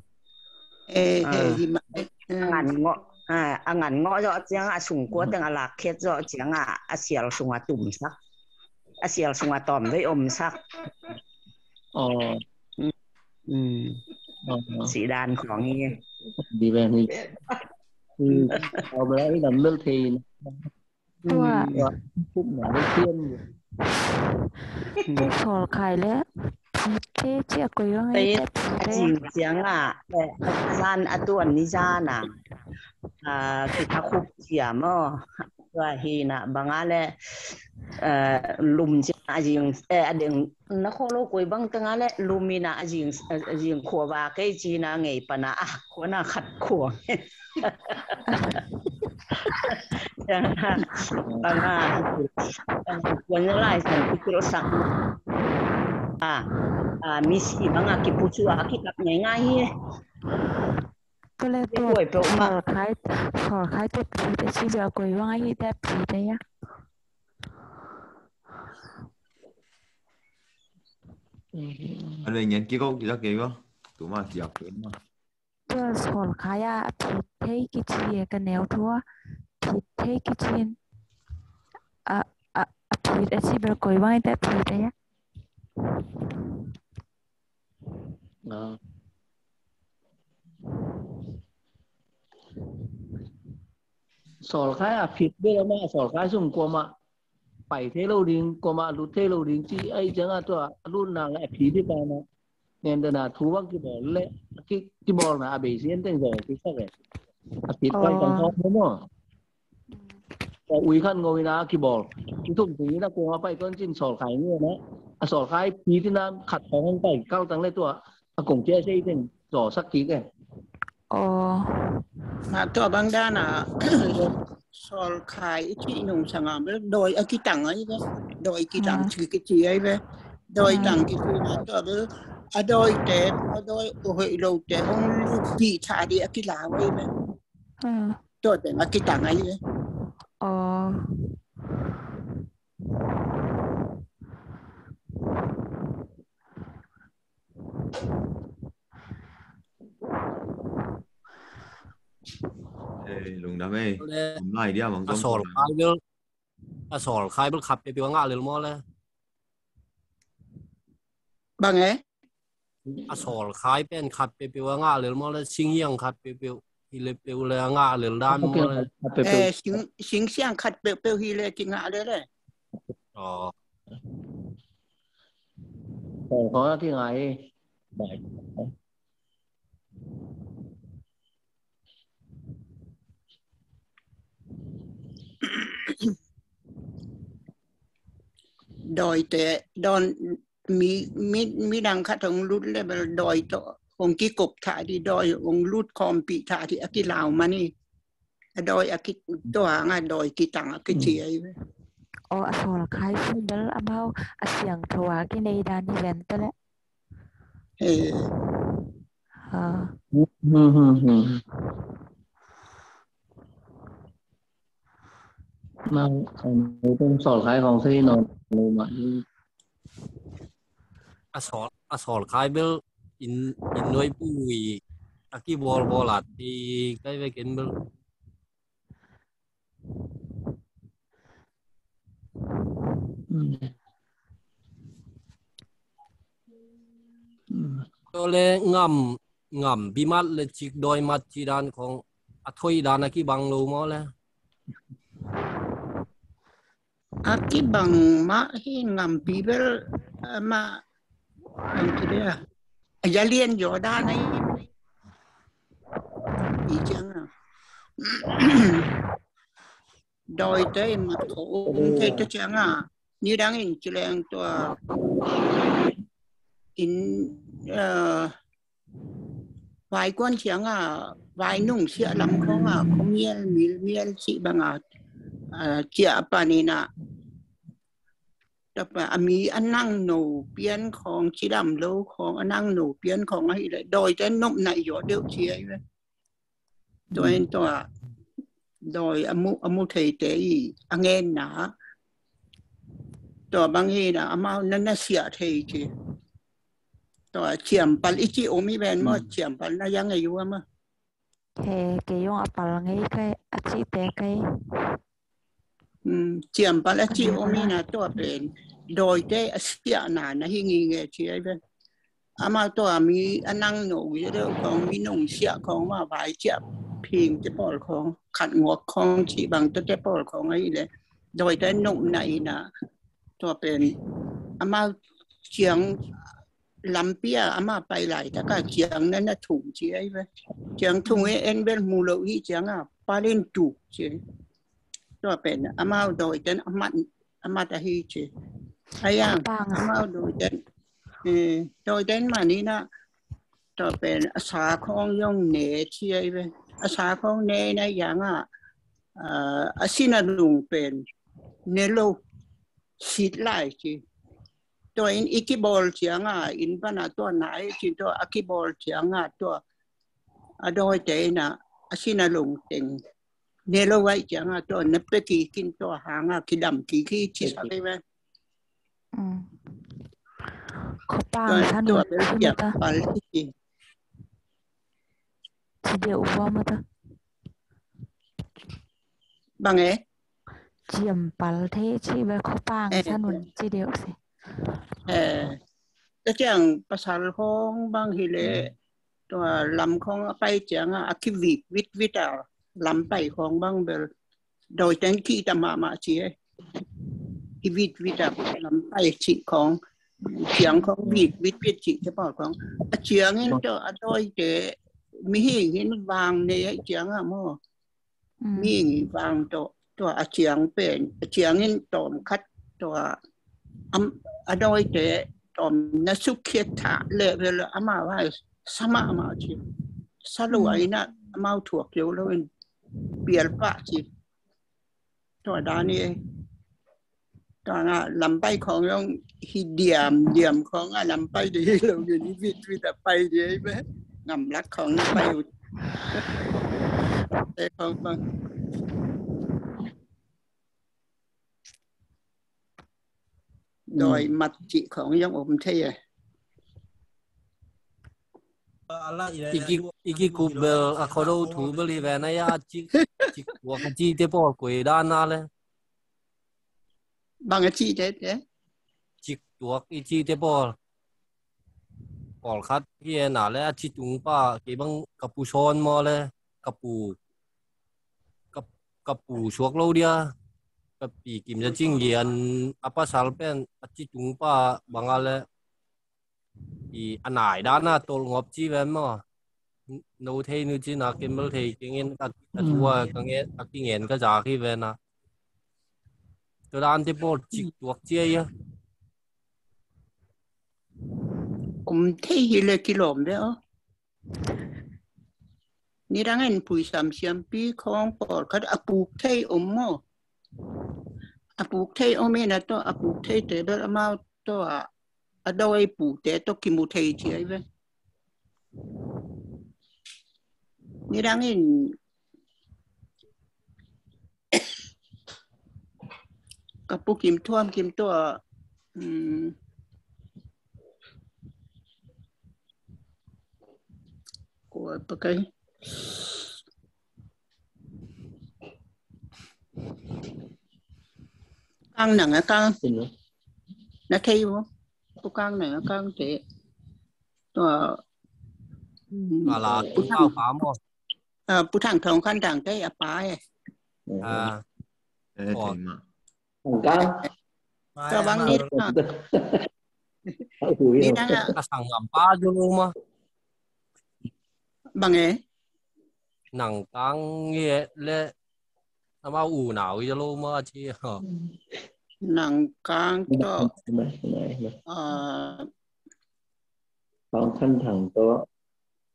Eh, eh, hi ma, eh, eh. A ngan ngawh, ah, a ngan ngawh zawh ciang a sungkua teng a lakkhiat zawh ciang a, a sial sungah tumsak. a sial sungah tawm vei omsak. Aw. Mm. Aw. Sihdan khawng hi. Di ve ni. Mm. Aw, bela i lam bel thei. Tua. Tua. Khupna bel thiam. Tua sawl khai le. Te cia koi bang ai te te. Jing ciang a, eh, zan a tuan ni zan a. Ah, kitha khup cia maw. Tua hi na bang a le, eh, lum cia a jing, eh, a deng na kho lo koi bang teng a le lum ina a jing, a jing khua va kei ci na ngei pana a khua na khat khua. Banga, banga, kuan lai san kikil sak. Ah, ah, misi banga kipucu a kikap ngai ngai hi. Kole tu koi pe uma. Sawl khai, sawl khai te pi te si bia koi bang ai te pi te ya. Anu ngen kiko kisa kiko. Tuma siap kiko. Tua sawl khai a a phit thei kici e ka neu thu a phit thei kici in a, a, a phit a ci bel koi bang i te a phit e a. Sawl khai a phit bel a ma sawl khai sung kuama pai thei lo ding, kuama lut thei lo ding ci ai ciang a tua a lut nang a phit hi ta na. Nen dana thu bang kibawl le, ki, kibawlna a beisian teng zaw kisak e. A phit pai tang khawng maw. Tua ui khan ngo ina kibawl. Ki thum tung ina kuama pai tuan cin sawl khai ngi na. A sawl khai phit ina khat khawng hong pai kal tang le tua. A kong cia sei teng zaw sak kik e. Aw. Ma tua bang dana sawl khai i cih nung sanga bel dawi a kitang ai ve. Dawi kitang ci kici ai ve. Dawi tang kici ma tua bel a dawi te, a dawi a hoih lo te hong lupih tha di a kilau ai ve. Tua teng a kitang ai ve. Aw. Eh, lungdam ei. Om lai dia mang a sawl khai bel, a sawl khai bel khat peuhpeuh a ngah lel maw le. Bang e? A sawl khai pen khat peuhpeuh a ngah lel maw le, singhiang khat peuhpeuh hi le peuh le a ngah lel dan maw le. Eh, sing, singsiang khat peuhpeuh hi le kingah lel le. Aw. Aw, kong a kingah hi. Dawi te, dawn mi, mi, midang khat hong lut le bel dawi tawh hong kikop tha di, dawi hong lut khawmpih tha di a kilau man hi. A dawi a ki, tua hang a dawi kitang a kici ai ve. Aw, a sawl khai sung bel amau a siangtho a kinei dan hi ven ta le. Eh. Ha. Hmm, hmm, hmm. Mau, ang utang sawl khai khawng sei nawn lo mah hi. A sawl, a sawl khai bel inn, inn nuai pui a kibawlbawl a ti kai ve ken bel. Tua le ngam, ngam bi mat le cik dawi mat ci dan khawng a thoih dan a kibang lo maw le. A kibang mah hi ngampi bel, eh, mah, bang ci dia. A yalian jaw dan ai. I ciang a. Dawi te in mat ko um thei ta ciang a. Ni dang in ci leng tua. In, eh, vai kuan ciang a, vai nung siah lam khawng a, khuamial, milmial cih bang a, a, ciah a pan in a, tapa a mi a nang no pian khawng, cidam lo khawng, a nang no pian khawng ahih leh, dawi te nopna i zawh deuh ci ahi ve. Tua in tua dawi a mu, a mu theite i a ngenna. Tua bang hi na amau na na siah thei ci. Tua ciampal i ci om i ven maw, ciampal na ya ngei ua maw. He, kei zong a pal ngei kai, a cihte kai. Ciampal a ci om i na tua pen. dawite a siahna na hi ngingei ci ei ve. Amau tua mi a nang no wi deuh khawng, mi nong siah khawng, ma vai ciah phing te pawl khawng, khat nguak khawng cih bang tua te pawl khawng ahi le, dawite nopna ina tua pen amau ciang lampi a amau pai laitaka ciang na na thung ci ei ve. Ciang thung e en bel mu lo hi cianga palin tu ci. Tua pen amau dawiten amat amat ahi ci. Ayang amau dawiten, eh, dawiten manina tua pen a sa khawng yong ne ci ei ve. A sa khawng ne na yanga, ah, a sina lung pen ne lo sit lai ci. Tua in i kibawl cianga in pana tua nai ci, tua a kibawl cianga tua a dawite ina a sina lung teng ne lo ai cianga tua na pe kikin tua hanga kidam kiki ci sa ve. Khopang sanun tua bel ci mata pal ci. Ci deuh ua mata. Bang e? Ciampal thei ci ve, khopang sanun ci deuh si. Eh, ka ciang pasal khawng bang hi le tua lam khawng a pai cianga a kivik vit vit a lam pai khawng bang bel dawiten kihta mahmah ci e. Kivit vit a lam pai cih khawng, ciang khawng vik vit vit cih te pawl khawng. A ciangin tua a dawite mihing hin vang ne ai cianga maw. Mihing vang tua tua a ciang pen a ciangin tawm khat tua a dawite tawm na sukhiat thah leh vel amau vai sa mahmah ci. Sa lo a ina amau thuak lo lo in pial pah ci. Tua dan i Tua nga lampai khawng yong hi diam diam khawng a lampai di hi lo ngi ni vit vit a pai di hi be. Ngam lak khawng na pai ut. Te khawng bang. Doi mat ci khawng yong om thei e. Iki iki kubel a khodo thu bel hi ve na ya ci ci wa ka ci te por koi dan na le. Bang a ci te te. Cik tuak i ci te pawl. Pawlkhat hi e na le a ci tung pa kei bang ka pu sawn maw le ka pu ka pu suak lo dia ka pi kim za cing lian a pasal pen a ci tung pa bang a le i a nai dan a tol ngop ci ven maw. No thei nu ci na kembel thei kingen ka tua ka ngen a kingen ka za khi ven a. Tua dan te pawl cik tuak ci ai a. Kum thei hi le kilawm ve aw. Nidang en pui sam siampi khawng pawlkhat a puk thei om maw. A puk thei om in a tawh a puk thei te bel amau tawh a a dawai puk te tawh kimu thei ci ai ve. Nidang in ka pu kim thuam kim tua um, kua pakai kang nang a kang na thei wo. Pu kang nang a kang te tua um, ala pu thang pa mo. Pu thang thong khan thang te a pa e. Tua bang ni na ni na ka sang ngam pa jo lo ma. Bang e. Nang kang nge le ama u nau jo lo ma ci. Nang kang to. Thong khan thang to.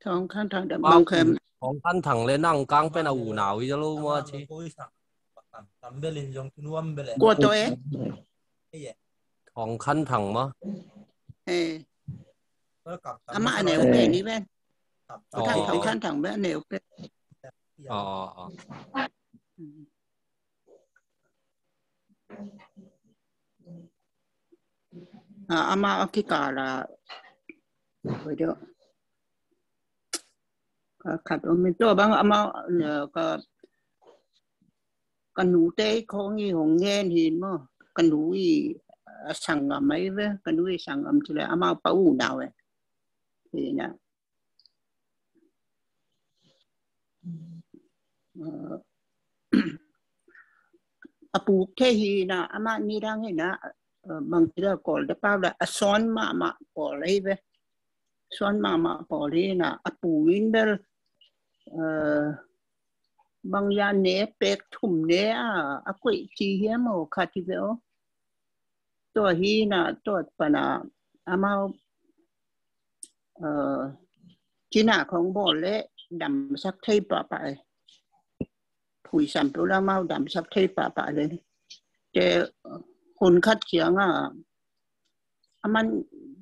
Thong khan thang da bang khem. Thong khan thang le nang kang pen a u nau i lo ma ci. Kua to e? Thong khan thang ma. E. Ama a neu pen ni pen. Thong khan thang pen a neu pen. Ama a kikala. Ka khat om in tua bang ama ka ka nu te khong i hong ngen hin maw. Ka nu i a sanggam ahi ve, ka nu i sanggam ci leh amau pa unau e. Hi na. A puk thei hi na, amah nidang hi na, bangci la kawl ta pau la, a suan mahmah pawl ahi ve. Suan mahmah pawl hi na, a pu in bel bang ya ne, pek thum ne a, a koih ci hiam aw, khat hi ve aw. Tua hi na, tua pana amau cina khong bawl leh damsak thei pahpah e. Phuisam peuh la amau damsak thei pahpah le. Te hun khat ciang a, aman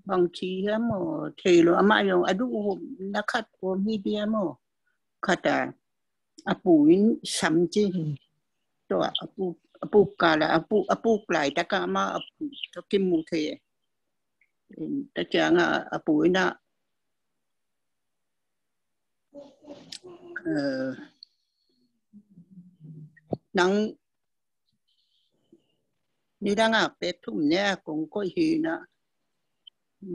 bangci hiam aw thei lo, amah zong a duh na khat om hi diam aw. Khat a, a pu in sam ci. Tua a puk, a puk kal a, a puk, a puk laitak a amah a puk tawh kimu thei e. Ta ciang a, a pu in a, nang nidang a pek thum ne a kong koih hi na,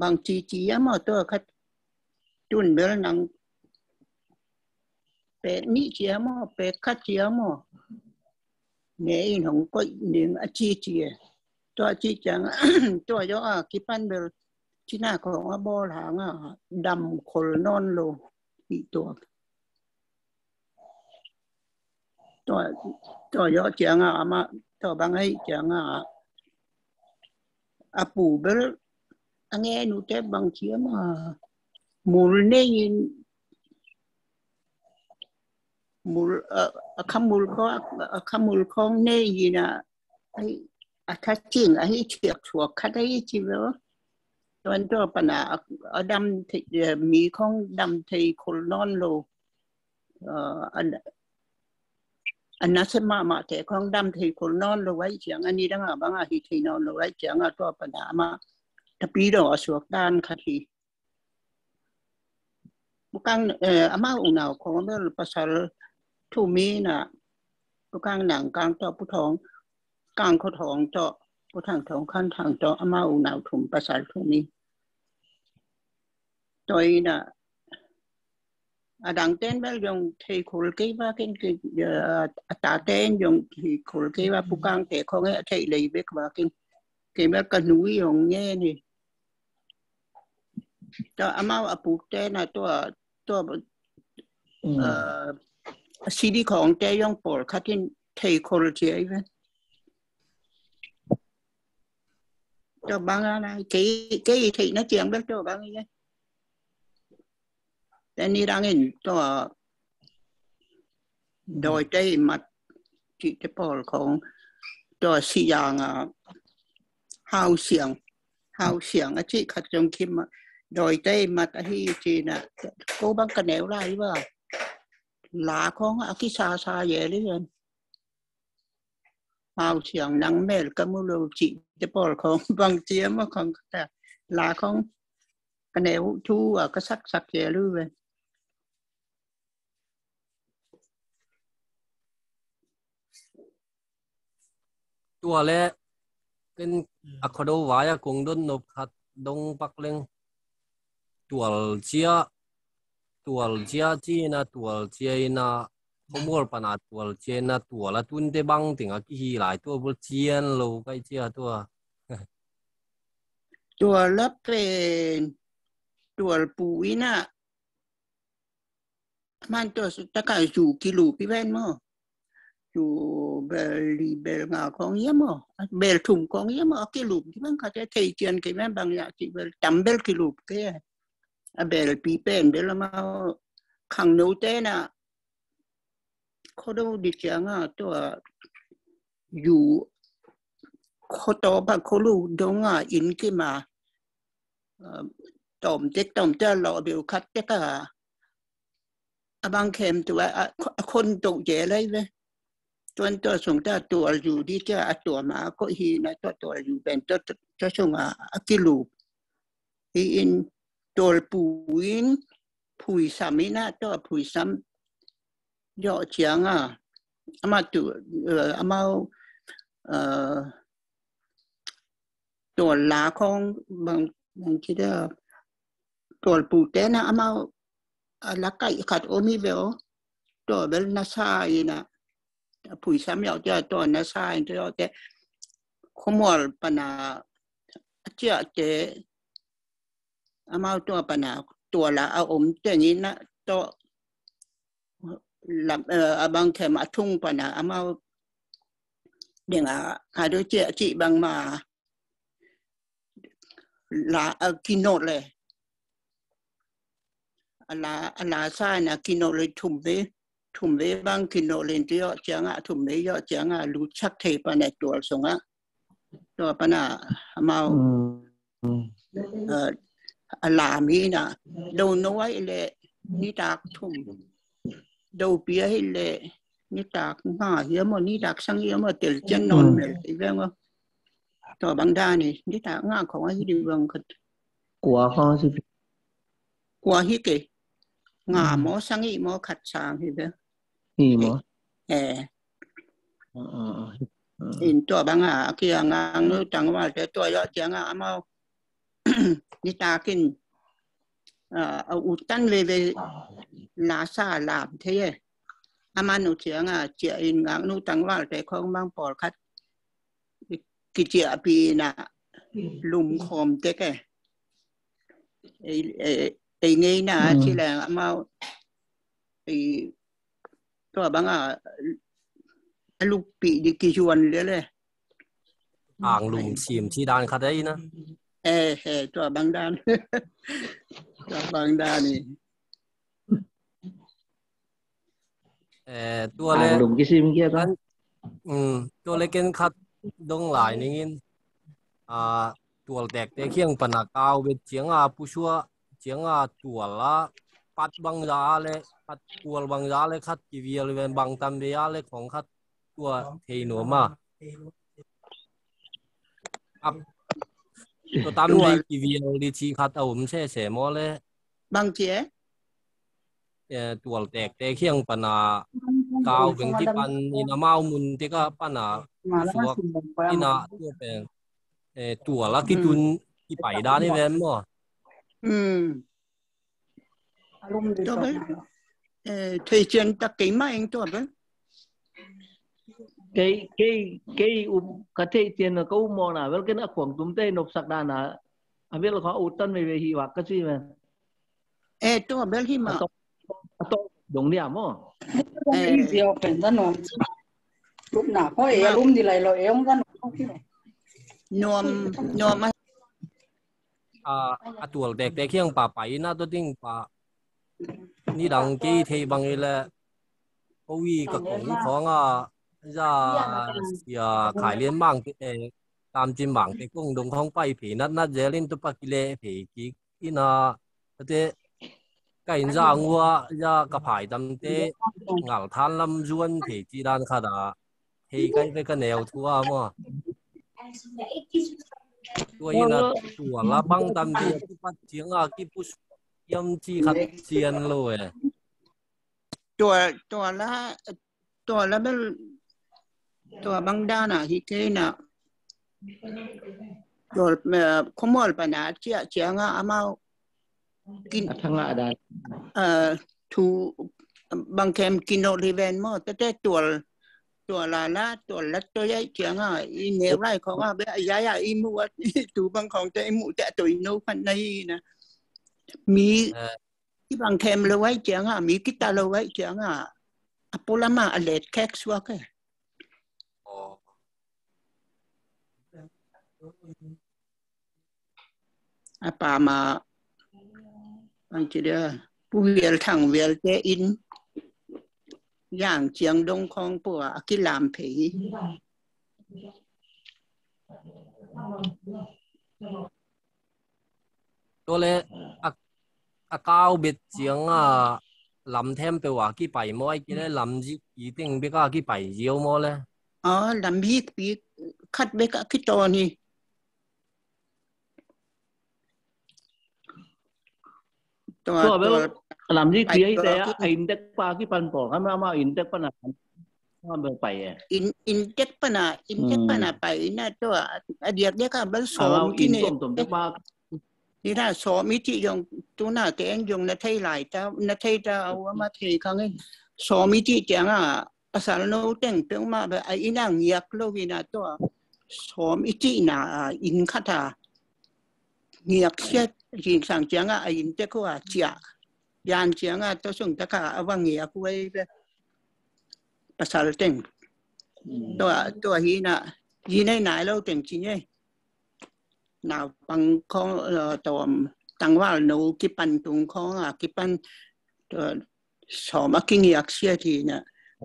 bangci ci hiam aw, tua khat tun bel nang pek nih ci hiam aw, pek khat ci hiam aw, ne in hong koih ning, a ci ci e. Tua ci ciang, tua zaw a kipan bel cina khong a bawl hang a dam khol nawn lo hi tua. Tua, tua zaw ciang a, amah tua bang ahi ciang a, a pu bel a ngen uh te bangci hiam a, mul nei in, mul, a, a khamul khong, a khamul khong nei in a, a, a tha cing ahi ciak suak khat ahi ci ve aw. Tuan tua pana a, a dam thei, mi khong dam thei khol nawn lo. A, a nasem mahmah te khong dam thei khol nawn lo ahih ciang a, nidang a bang a hi thei nawn lo ahih ciang a, tua pana amah tapi dong a suak dan khat hi. Pu Kang, eh, amau unau khong bel pasal thum hi na, Pu Kang Nang Kang tawh, Pu Thawng Kang Kho Thawng tawh, Pu Thang Thawng Khan Thang tawh, amau unau thum, pasal thum hi. Tua hi na, a dang ten bel zong thei khol kei va ken, a ta ten zong thei khol kei va, Pu Kang te khong e a thei lei bek va ken. Kei bel ka nu i hong ngen hi. Tua amau a puk te na tua, tua, a sidi khong te zong pawl khat in thei khol ci ahi ve. Tua bang a na, kei, kei theihna ciang bel tua bang hi ve. Te nidang in tua Dawite i mat cihte pawl khong, tua Sihzang a Hau Siang, Hau Siang a cih khat zong kim a, Dawite i mat ahi ci na, ko bang ka neu lai va. La khong a kisasa ye li ven. Hau Siang nang mel ka mu lo cihte pawl khong bangci hiam aw khong ka, la khong ka neu thu a ka saksak ye lu ve. Tua le ken a Khuado vai a kong dot nop khat dong pak leng, tual cia, tual cia ci na, tual cia i na, khuamual pana tual cia i na, tual a tunte bang teng a kihi lai, tua bul cian lo kai cia tua. Tual a pen, tual pu i na, man tua su taka zu kilup i ven maw. Zu bel li bel nga khong ia maw, bel thum khong ia maw, a kilup i ven khat e, thei cian kei ven bang ia ci bel tam bel kilup kei. A bel pi pen bel a maw, khangno te na Khuado di ciang a tua zu, Khuado pa Khuado dong a inn kim a, tawm tek tawm tek a lawh beu khat tek a, a bang khem tua a khon to je lai ve. Tuan tua sung ta tual zu di cia a tua ma ko hi na tua tual zu pen tua sung a kilup. Hi in tual pu in phuisam i na, tua phuisam zawh ciang a, amah tu, amau, eh, tual la khawng bang, bang ci dia, tual pute na amau a la kaih khat om hi ve aw. Tua bel na sa ina, a phuisam yau tia tua na sa in tua te, khuamual pana a ciah te, amau tua pana tual a a om tengin a tua lam, eh, a bang khem a thung pana amau dinga a do ciah cih bang ma la a kinawh le. A la, a la sa na kinawh le thum ve, thum ve bang kinawh le tua cianga, thum ve tua cianga lutsak thei pana tual sunga. Tua pana amau, mm, eh, a la mi na do no ai le nitak thum. Do pia hi le nitak nga hiam aw, nitak sang hiam aw, tel cian nawn mel hi veng aw. Tua bang dan hi, nitak nga khong ahi di bang khat. Kua khong si. Kua hi ke. Nga maw, sang hi maw, khat sang hi veng. Hi maw. Eh. In tua bang a kia ngang nu tangval te tua yawh cianga amau nitakin a utan veve la sa lam thei e. Aman u cianga cia in ngak nu tangval te khong bang pawlkhat kiciahpi na lum khawm tek e. Ei, ei, ei ngeina ci leng amau ei tua banga a luppi di kizuan le le. Ang lum sim ci dan khat ei na. Eh, eh, tua bang dan. Tua bang dan ni. Eh, tua le ang lum kisim kia kan. Tua le ken khat dong lai ningin. Ah, tual tekte khiang pana kau bet cianga pusua cianga tual a pat bang za le pat kual bang za le khat kivial ven bang tam ve a le khong khat tua thei nuam a. Ap, tua tam ve kivial di ci khat a om sese maw le. Bang ci e? Eh, tual tekte khiang pana kau veng kipan in amau mun teka pana suak ina tua pen, eh, tual a kitun kipai dan i ven maw. Tua bel, eh, thei cian tak kei ma eng tua bel. Kei, kei, kei um ka thei cian ka um mawna bel ken a khuang tum te nopsak dana a bel kha utan veve hi wak ka ci ven. Eh, tua bel hi ma. A tok, a tok dong dia maw. Eh. Easy open da nuam. Lupna ko e lum di lai lo e ong da nuam. Nuam, nuam a. A, a tual tekte khiang pa pai na to ding pa. Ni dang kei thei bang i le. Ko wi ka kong khong a za sia khai lian mang te, eh, tam cin mang te kong dong khong pai phei nat nat zel in to pa kile phei kik. Ina te ka in za ngua za ka phai tam te ngal than lam zuan thei ci dan khat a hei kai ve ka neu thu a maw. Tua ina tua la bang tam di a kipat ciang a kipus yam ci khat cian lo e. Tua, tua la, tua la bel, tua bang dana hi kei na. Tua, eh, khomol pana cia, cianga amau kin. A thanga dan. Eh, thu bang kem kino liven mo, tete tual, tual la la, tual la to yai cianga, i neu lai khong a be, ya ya i mu at, tu bang khong te i mu te to i no kan na hi na. Mi, eh. Kibang khem lo ai cianga, mi kita lo ai cianga. A pulama a let kek suak e. Oh. A pama, bang ci dia, Pu Vial Thang Vial te in, yang ciang dong khong pua, a kilam phei. Tua le a, a kau bet cianga lam them peuh a kipai maw, ai kile lam zik i teng bek a kipai ziau maw le? Aw, lam zik pi khat bek a kitawn hi. Tua, tua bel tua lam zik pi ai te a, a intek pa kipan pawl kha ma, ma intek pan a. Inn, inn tek pana, inn tek pana pai ina tua a diakdiak a bel sawm kine. Ina sawm i cih zong tuna teng zong na thei lai ta, na thei ta a uama thei khang in. Sawm i cih cianga pasal no teng peuhmah bel a ina ngiak lo ina tua sawm i cihna a inn khat a ngiak siat zingsang cianga a inn tek uh a ciah. Yan cianga tua sung taka a va ngiak uh ei bel pasal teng. Tua, tua hina zinei nai lo teng ci ngei. Naupang khong tawm tangval no kipan tung khong a kipan tua sawm a kingiak siat hina.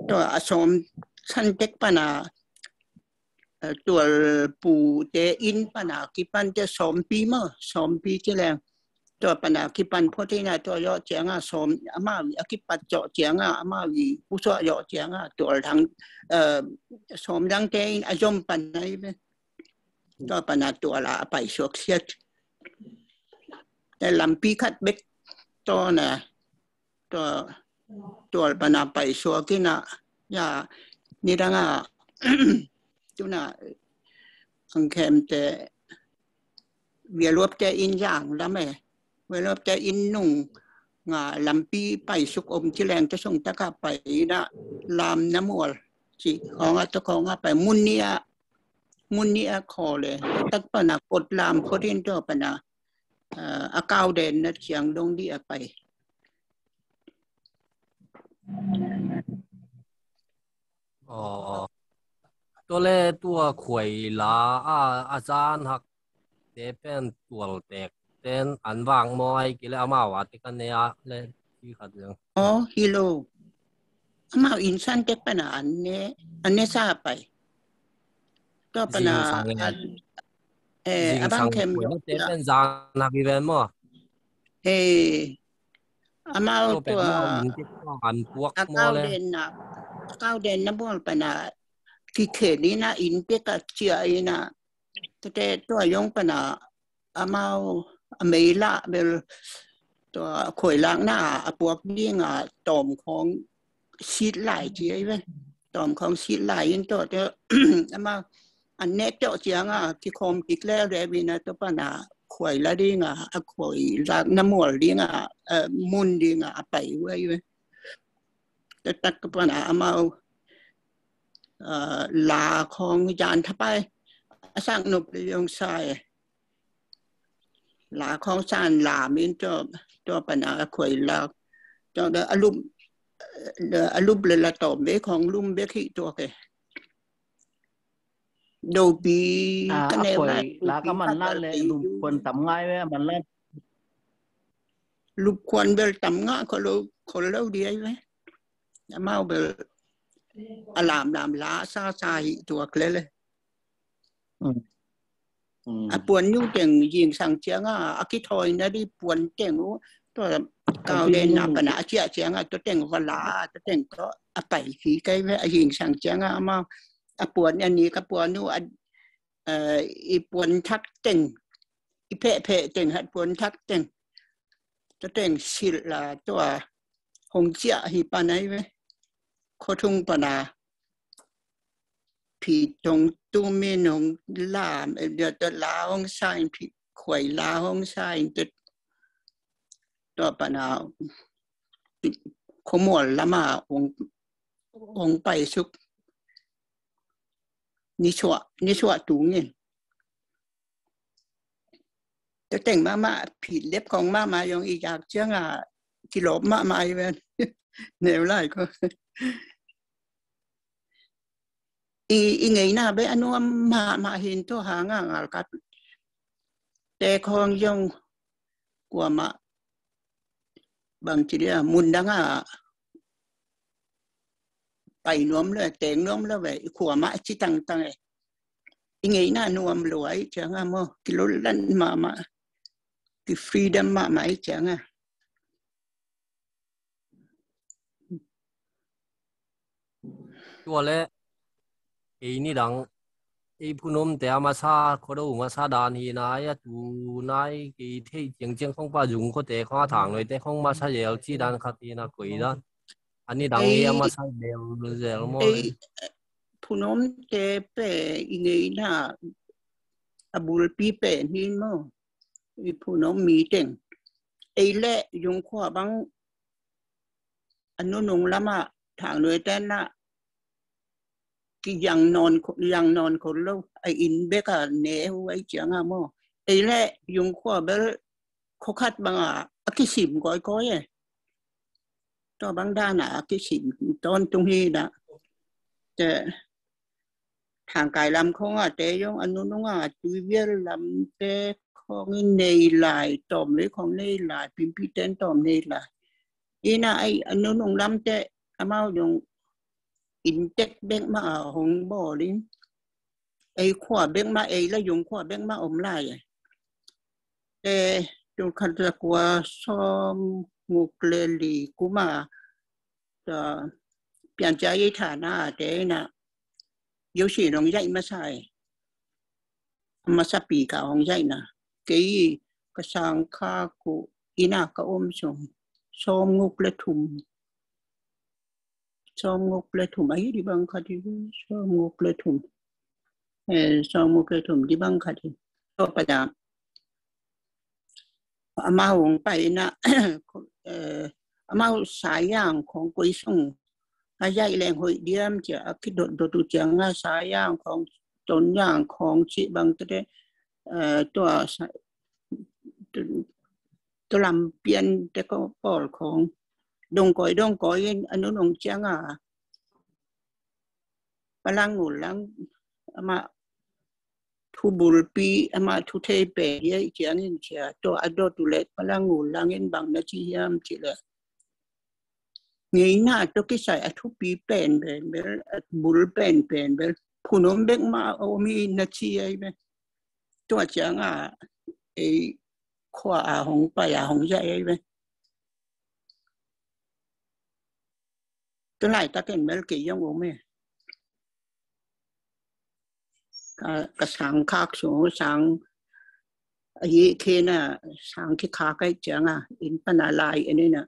Tua a sawm san tek pana tualpute inn pana kipan te sawmpi maw, sawmpi ci leng. Tua pana kipan phot ina tua zawh cianga sawm amau a kipat zawh cianga amau i pusuah zawh cianga tual dang sawm dangte in a zom pana i ve. Tua pana tual a paisuak siat. Te lampi khat bek tawna tua tual pana paisuak ina ya nidanga tuna angkhem te vialuap te inn zang lam e vialuap te inn nung nga lampi paisuk om ci leng te sung taka pai ina lam na mual ci khonga to khonga pai mun nia mun nia kho le tak pana kot lam phot in to pana a kau den na ciang dong di a pai. Aw, tua le tua khuai la a a zan hak te pen tual tek ten an vak maw ai kile amau a te kan ne a le ci khat zeng. Aw, hi lo. Amau insan tek pana an ne an ne sa pai. Tua pana an eh abang khem lo. Te pen zan hak i ven maw. Eh amau tua a kau den na a kau den na bual pana kikhen ina inn tek a cia ina tate tua yong pana amau a mei lah bel tua khuai lakna a puak dinga tawm khong sit lai ci ai ve. Tawm khong sit lai in tua te amau an nek tawh cianga kikhawm kik leuleu ina tua pana khuai la dinga a khuai lakna mual dinga mun dinga a pai uh ai ve. Tua tak pana amau la khong yan thapai a sang nop le yong sai la khong san la min to to pana a khuai la to da a lum a lum le la to be khong lum be khi to ke do bi ka ne la la ka man la le lum khon tam ngai ve man la lum khon bel tam nga ko lo ko lo di ai ve amau bel a lam lam la sa sa hi to ke le a puan nu teng zingsang cianga a kithawi na di puan teng uh tua kau den na pana a cia cianga tua teng vala tua teng tua a pai ki kai ve a zingsang cianga amau a puan a ni ka puan uh a i puan thak teng i pheh pheh teng hat puan thak teng tua teng sil la tua hong cia hi pana i ve kho thung pana phi tong tu min hong lam e dia ta la hong sa in phi khuai la hong sa in te tua pana khomual lama hong hong pai suk ni sua ni sua tu ngin. Tua teng mama phi lep khong mama yong i yak cianga kilop mama i ven neu lai ko i i ngeina be a nuam mama hin tua hanga ngal kat te khong yong kuama bang ci dia mun danga pai nuam lo teng nuam lo ve i kuama ci tang tang e i ngeina nuam lo ai cianga mo kilolan mama ki freedom mama ai cianga. Tua le ei ni dang ei phunom te a masa khodo masa dan hi nai a tu nai kei thei ciang ciang khong pa zung kho te khong a thang noi te khong masa yel ci dan khat hi na koi dan. A nidang i a masa i bel zel maw? Ei, phunomte pen i ngeina a bulpi pen hi maw? I phunom mi teng. Ei le Yung khua bang a nunung lamah Thang Nuai ten ah ki yang nawn, yang nawn khol lo, a inn bek a ne uh ahih ciangin maw. Ei le Yung khua bel khua khat bang a, a kisim kawikawi e. Tua bang dan a, a kisim tawntung hi na. Te Thangkai lam khong a te zong a nunung a Tuivial lamte khong in nei lai, tawm lei khong nei lai, Pimpiten tawm nei lai. Ina ai a nunung lamte amau zong inntek bek mah a hong bawl in, ei khua bek mah, ei le Yung khua bek mah om lai e. Te tul khat za kua sawmguk le li kum a, tua Piancai i thana te ina Yosin hong zaih masa e. A masa pi ka hong zaih na. Kei ka sang khak uh ina ka om sung sawmguk le thum. Sawmguk le thum, ahi di bang khat hi, sawmguk le thum. Eh, sawmguk le thum di bang khat hi. Tua pada amau hong pai na, eh, amau sayang khong koi sung a zaih leng hoih diam cia a kidot dot uh ciang a sayang khong, tonyang khong cih bang te, eh, tua sa-, tua lam pian te ko pawl khong dong koi, dong koi in a nunung ciang a Palang Ngun Lang amah thu bulpi, amah thu thei pen hi ahih ciangin cia tua a dot uh le Palang Ngun Lang in bang na ci hiam cih le, ngeina tawh kisai a thupi pen pen bel, a bul pen pen bel phunom bek mah a om hi na ci ahi ve. Tua ciang a ei khua a hong pai a hong zaih ahi ve. Tua laitakin bel kei zong om e. Ka, ka sang khak sung, sang ahi khin a, sang kikhak ahih ciang a, inn pan a lai en ina,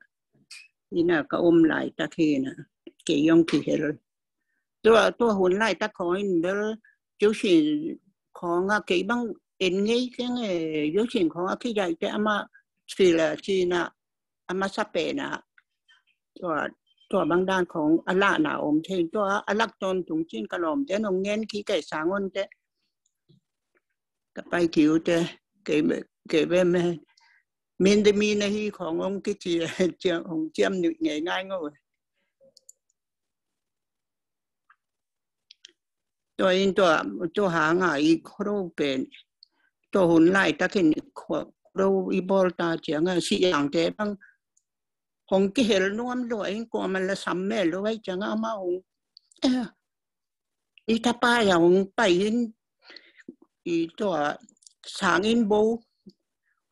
ina ka om laitak hi na, kei zong kihel. Tua, tua hun laitak khong in bel Yosin khong a kei bang en ngei keng e, Yosin khong a kizaih te amah ci le ci na, a masa pen a tua, tua bang dan khong a lahna om thei, tua a lak tawntung cin ka lawmte nong ngen kik e sang on te. Ka pai kiu te, kei be, kei be me, min de mi na hi khong ong kici, ciang ong ciam nuih ngei ngai ngau. Tua in tua, tua hang a i Khuado pen, tua hun laitakin i Khua-, Khuado i bawl ta ciang a, Siangte bang hong kihel nuam lua in, kuaman la sam mel lua i ciang a, amah hong, eh, i tapa ya hong pai in, i tua sang in bo,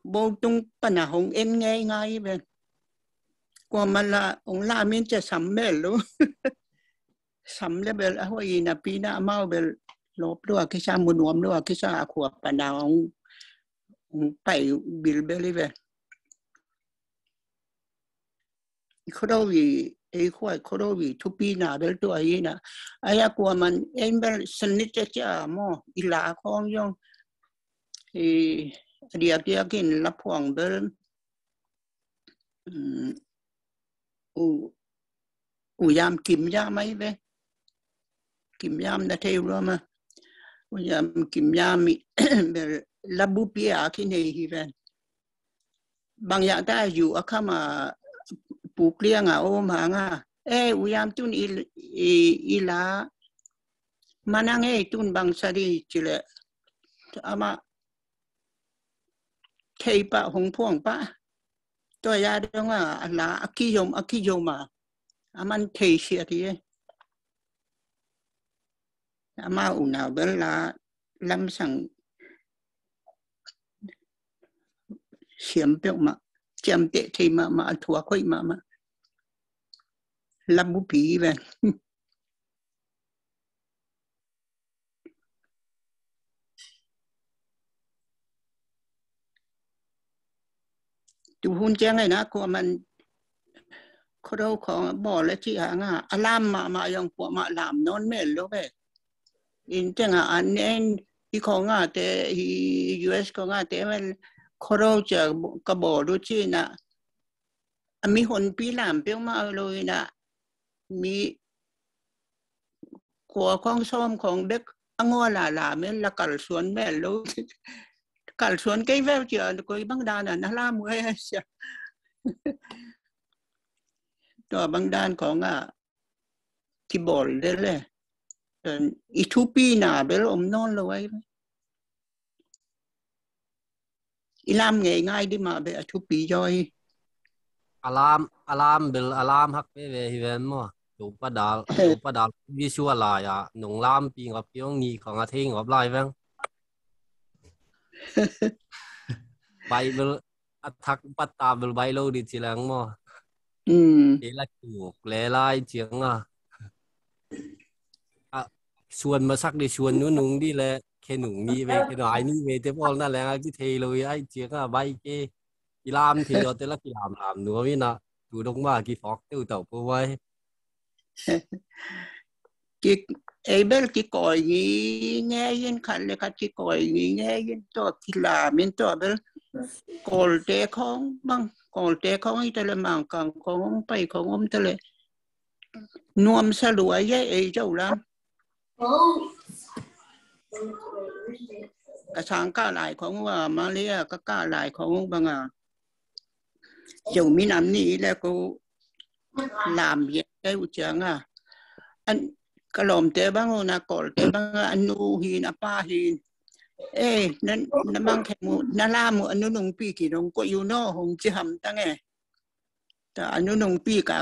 bo tung pan a hong en ngei ngai ve. Kuaman la hong lam in cia sam mel lua. Sam le bel a hoih i napi na amau bel lawp lua kisa, mu nuam lua kisa, a khua pan a hong, hong pai bilbel hi ve. Khuado i, ei khua Khuado i thupi na bel tua hi na. Ai a kuaman en bel sanit cia cia maw, i la khong zong. I, a diak diakin la phuang bel, um, u, u Yam Kim Yam ahi ve. Kim Yam na thei uh lua ma. U Yam Kim Yam i, bel la bupi a kinei hi ve. Bang ya ta yu a kham a puk liang a om hang a. E, u Yam tun i, i, i la. Manang e tun bang sa di ci le. Amah thei pah hong phuang pah. Tua ya dong a, a la a kizom, a kizom a. Aman thei siat hi e. Ama unau bel la lamsang siam peuhmah, ciamteh thei mahmah, a thuak hoih mahmah. Lam bupi ven. Tu hun ciang ai na, kuaman, Khuado khawng a bawl a cih hang a, a lam mahmah zong kuamah lam nawn mel lo ve. In teng a an en, i khawng a te, i U S khawng a te, men Khuado cia ka bawl uh cih na, a mi honpi lam peuhmah lo in a, mi kua khawng sawm khawng bek a ngawl a lam en la kalsuan mel lo. Kalsuan kei veu cia, koi bang dan a na lam uh e cia. Tua bang dan khawng a kibawl del e. I thupina bel om nawn lo ai. I lam ngei ngai di mah beh a thupi zaw hi. A lam, a lam bel, a lam hak veve hi ven maw. Topa dal, Topa dal, Jesu a lai a, nong lampi ngop, kiong ni khong a thei ngop lai veng. Bible a thak pat ta bel bai lo di ci leng maw. Mm. Kei la kuk le lai ciang a. A, suan masak di, suan nunung di le, khe nung ni ve, khe nai ni ve, te pawl na leng a ki thei lo i ai ciang a bai ke. I lam thei lo te la ki lam lam nuam i na, tu dong ma ki fok teu tau po wai. Ki, ei bel ki koi ngi nge yin khat le khat ki koi ngi nge yin to ki lam in to bel. Kol te khong bang, kol te khong i te le Mangkang khong pai khong om te le. Nuam sa lua ye ei zo lam. Ka sang ka lai khong ua, Malaysia ka ka lai khong bang a. Zo minam ni le ko lam ye te u ciang a. An ka lawmte bang u na, kolte bang a, a nu hin, a pa hin. Eh, na, na mang khe mu, na lam u, a nunung pi ki dong ko yu no hong ci ham tang e. Ta a nunung pi ka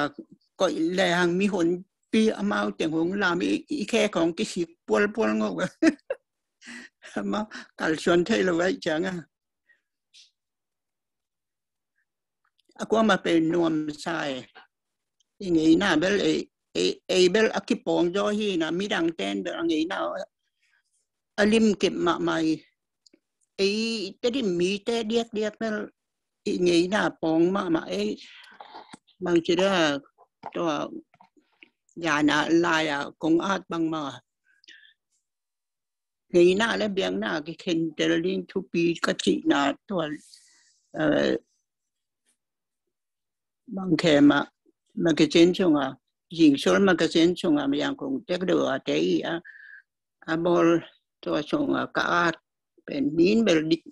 koih le hang mi honpi amau teng hong lam i, i khe khong kisik pualpual ngok. Amau kalsuan thei lo ai ciang a. A kuamah pen nuam sa e. I ngeina bel ei, ei, ei bel a kipawng zaw hi na, midang ten bel a ngeina a limkip mahmah hi. Ei Tedim mite diakdiak bel i ngeina pawng mahmah ei. Bang ci da tua yana lai a kong at bang mah. Ngeina le biakna kikhentel ding thupi ka cihna tua, eh, bang khe mah magazine sunga, Zingsual magazine sunga, Myanmar kong tek do a te i a, a bawl tua sunga ka at pen min bel dik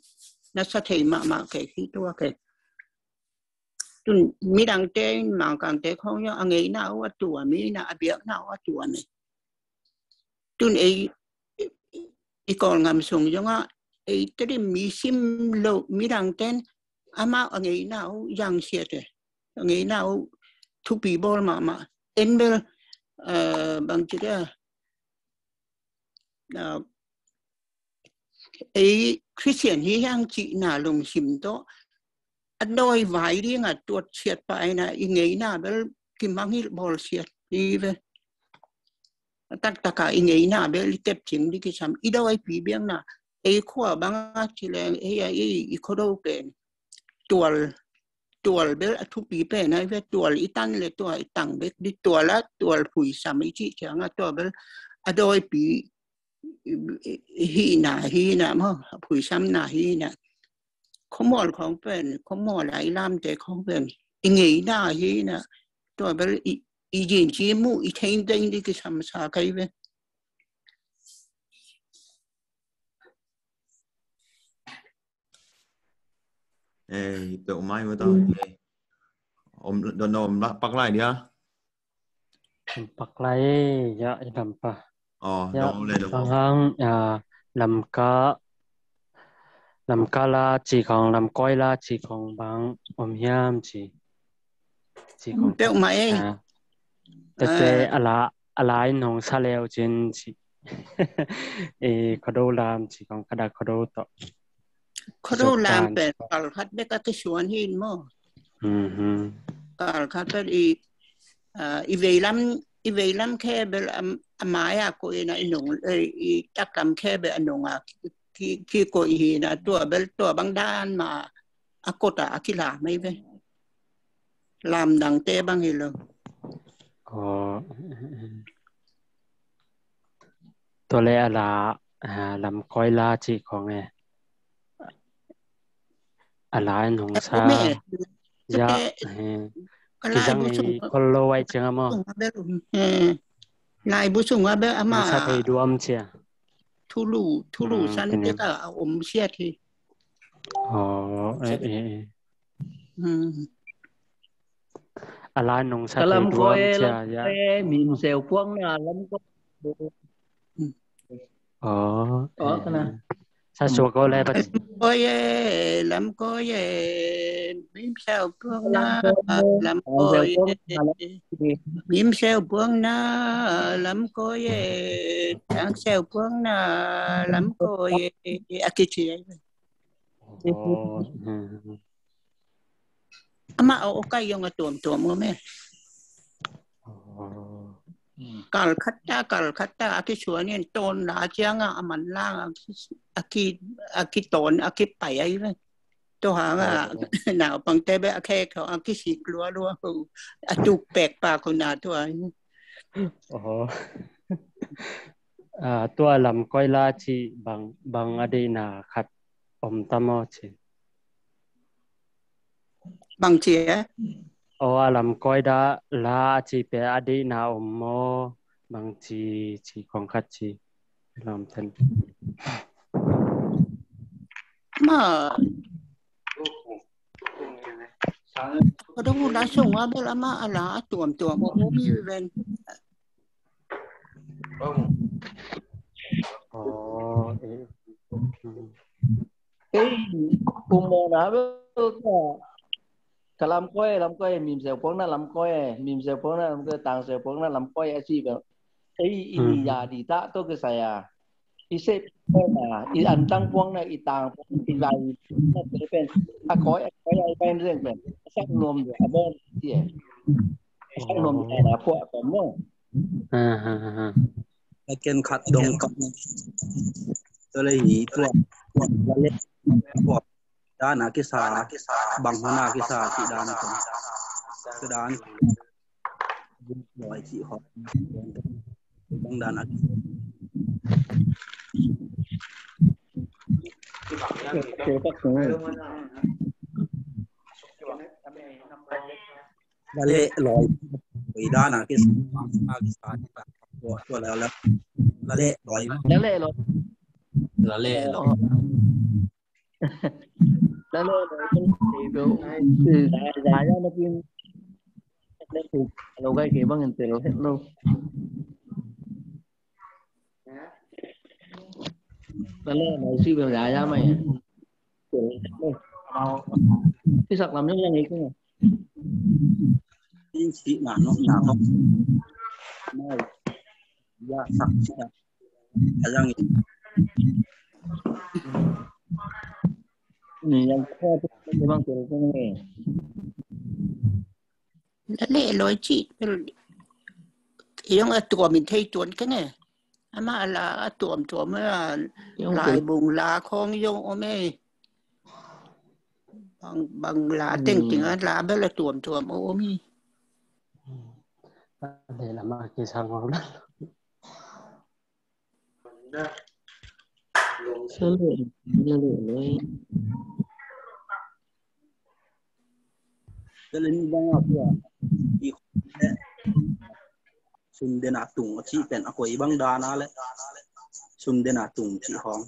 na sa thei mahmah kei hi tua kei. Tun midang te in Mangkang te khong yo a ngeina u a tua mi na, a biakna u a tua mi. Tun ei i Kawlngam sung zong a ei Tedim mi sim lo midang ten amau a ngeina u zang siat e. A ngeina u thupi bawl mahmah. En bel, eh, bang ci dia, eh, ei Christian hi hang cihna lungsim tawh a dawi vai ding a tuat siat pa ai na, i ngeina bel kimangngilh bawl siat hi ve. A taktak a i ngeina bel i tep cing di kisam, i dawipi biakna. Ei khua bang a ci leng ei a, ei i Khuado pen tual, tual bel a thupi pen ai ve. Tual i tan le tua i tang bek di, tual a, tual phuisam i cih ciang a tua bel a dawipi hihna hi na maw, a phuisamna hi na. Khuamual khong pen, khuamual a i lamte khong pen i ngeina hi na. Tua bel i, i zin ci mu i thein thein di kisam sa kai ve. Eh, i peuh mai ua tau. Om, don om la pak lai dia. Om pak lai, ya, i lam pa. Oh, ya, don le lo. Hang hang, ya, Lamka, Lamka la ci khong, Lamkoi la ci khong bang om hiam ci. Ci khong. Peuh mai. Ah. Tete, ah, a la, a la in hong sa leu cin ci. Eh, Khuado lam ci khong, ka da Khuado tawh. Khuado lam pen kal khat bek a kisuan hi maw. Mhm. Kal khat bek i, ah, i veilam, i veilam khe bel a, a mai a koih na i nung, eh, i taklam khe bel a nung a ki, ki, kikoih hi na, tua bel tua bang dan ma a kot a a kilam mai ve. Lamdangte bang hi lo. Aw, tua le a la, a, lamkawi la cih khong e. A la in hong sa. Ya, e. Kizang i khol lo ai ciang a maw. Laibu sung a bel ama. Sa thei duam cia. Thulu, thulu san te ka a om siat hi. Aw, e, e, e. A la nong sa thei duam cia, ya. Mim seu puang na lamkawi. Aw, aw, e, kana. Sa sua ko le pat. Lamkawi e, lamkawi e, mim seu puang na lamkawi e. Mim seu puang na lamkawi e, tang seu puang na lamkawi e. A kici ai. Aw, e. Ama a okai yong a tuamtuam om e. Kal khat ta, kal khat ta a kisuan in ton la ciang a, a man la a ki, a kiton a kipai ai ve. Tua hang a naupangte bel a khek a kisik lualua a tuk pek pak na tua. Tua lamkawi la cih bang, bang a deihna khat om ta maw ci. Bang ci e? Aw, a lamkawi la a cih pen a deihna om maw? Bang ci, ci kong khat ci. Lam ten. Ma. Ka dong la sung a bel ama a la a tuamtuam om hi ven. Aw, e. Ei, um mawhna bel ka, ka lamkawi, lamkawi, mim seu puang na lamkawi, mim seu puang na lamkawi, tang seu puang na lamkawi a ci bel. Ei, i ni ya di ta to kisai a. I sep puang na, i antang puang na, i tang puang, i lai na te pen. A kawi, a kawi, a kawi reng pen. A sak nuam de, a bon ci e. A sak nuam de, a puak pen mo. A ken khat dong kap. Tua le hi tua. Tua le tua. Dan a kisa, bang hana kisa, ci dan a kong. Ci dan. Loi ci hot. Bang dan a kisa. La le loi. Loi dan a kisa, bang hana kisa, kisa. Tua, tua la, la, la le loi. La le loi. La le loi. La le loi. Za, za ya na kin. Lo kai ke bang en tel lo. La le loi si bang za ya mai. Tel lo. Ti sak lam yang yang ikung. Inn sih na nok na nok. Mai. Ya sak sih na. Ayang ini. Ni yang kau tu memang tu ni. La le loi ci. Yong a tuam in thei tuan keng e. Ama a la a tuamtuam e. Lai bung la khong yong om e. Bang, bang la tengteng a la bel a tuamtuam om hi. A le lama kisang om. Sa le, sa le, le. Sa le ni bang a tua. I sundena tung a cih pen a koi bang dana le. Sundena tung cih hong.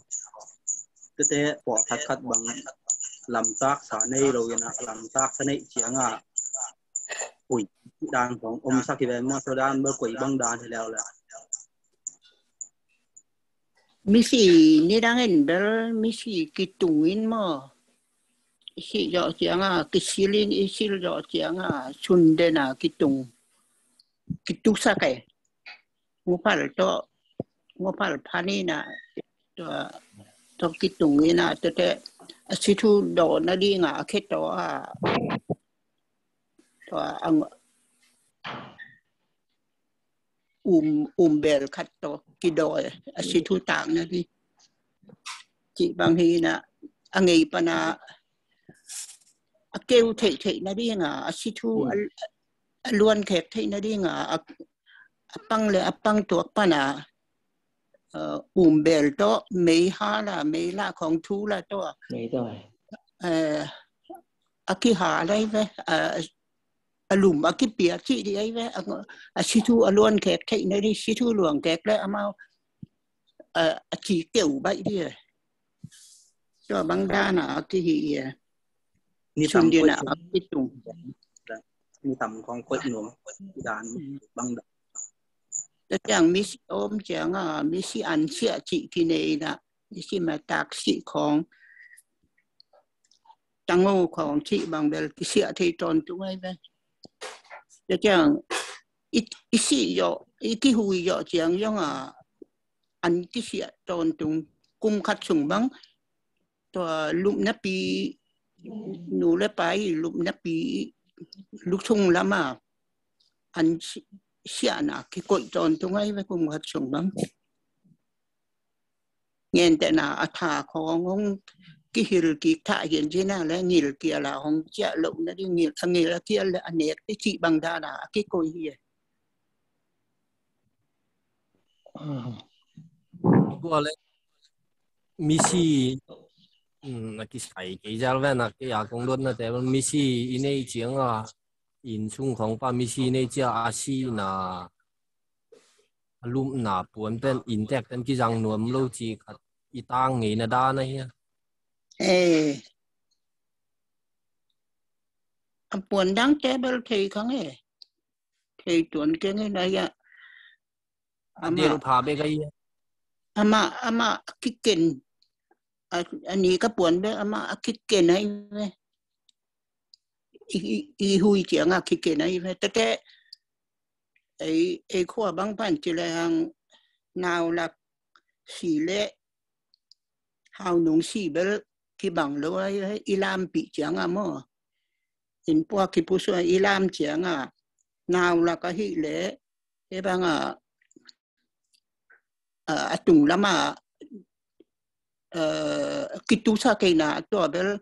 Tete pawh khatkhat bang lamtak sa nei lo ina lamtak sa nei cianga. Ui, dan hong om sa ki ven ma so dan bel koi bang dan hi leo le. Misi ni dang en bel misi kitung in maw. Isi zawh cianga, kisil in isil zawh cianga, sundena kitung. Kitusak e. Ngupal to, ngupal pani na, to, to kitung ina, to te, a situ do na di nga, a keto a, to ang, um, um bel khat to, kido e, a situ tang na di. Ci bang hi na, a ngei pana, a keu theih theih nadinga, a si thu a, a luan khek theih nadinga, a, a pang le a pang tuak pana, umbel tawh, mei ha la, mei la khong thu la tawh, a kihal ai ve, a lum a kipia cih di ai ve, a si thu a luan khek theih nadi, si thu luang khek le amau a ci keu baih di. Tua bang dana a kihi e. Ni tam sundina koih a kitung. Ni tam kong koih nuam dan bang da. Tua ciang misi om cianga, misi an sia cih kineina, misi matak sih khong, tango khong cih bang bel kisia thei tawntung ai ve. Tua ciang i, i sih yawh, i kihui yawh ciang yonga an kisia tawntung, kum khat sung bang tua lupnapi, nu le pa i lupnapi, luthung lama an siahna kikoih tawntung ai ve kum khat sung bang. Ngentehna a tha khong hong kihil kik thah hian cina le ngil kiala hong ciah loh nadi, ngil a ngil a kial le a nek i cih bang dana a kikoih hi e. Tua le misi, a kisai kei zel ve na kei a kong luatnate misi i nei cianga, inn sung khong pa misi nei cia a sihna, a lupna puan pen, inntek pen kizang nuam lo ci khat i tang ngeina dan ahi a. A puan dangte bel thei khang e. Thei tuan keng e na ya. A del pha bek ahi a. Ama, ama a kiken. A ni ka puan bek ama a kiken ahi ve. I, i, i hui cianga kiken ahi ve. Tete ei, ei khua bang pan ci le hang nau lak si le hau nung si bel kibang lo ahi ve. I lampi cianga maw. In pua kipusu a i lam cianga nau lak ahi le he banga a tung lama kitusa keina tua bel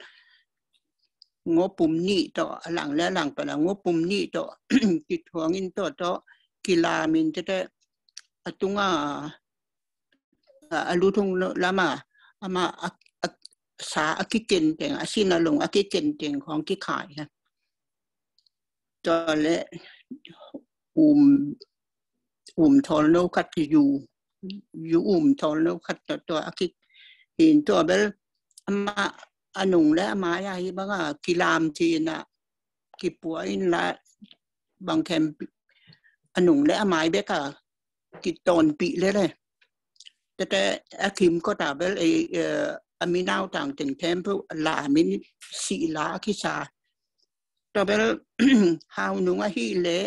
ngopum nih tawh a lang le a lang pana ngopum nih tawh kithuangin tua tawh kilamin tete a tunga a luthung lama ama a sa a kikenteng a sinalung a kikenteng khong kikhai ha. Tua le um um thawl no khat yu yu um thawl no khat tua a kihin tua bel ama a nung le a mai ahi banga kilam cina kipua in la bang khem a nung le a mai beka kitawnpih lele. Tete a kim kota bel ei a minau tang teng temple la min si la a kisa. Tua bel hau nung ahi le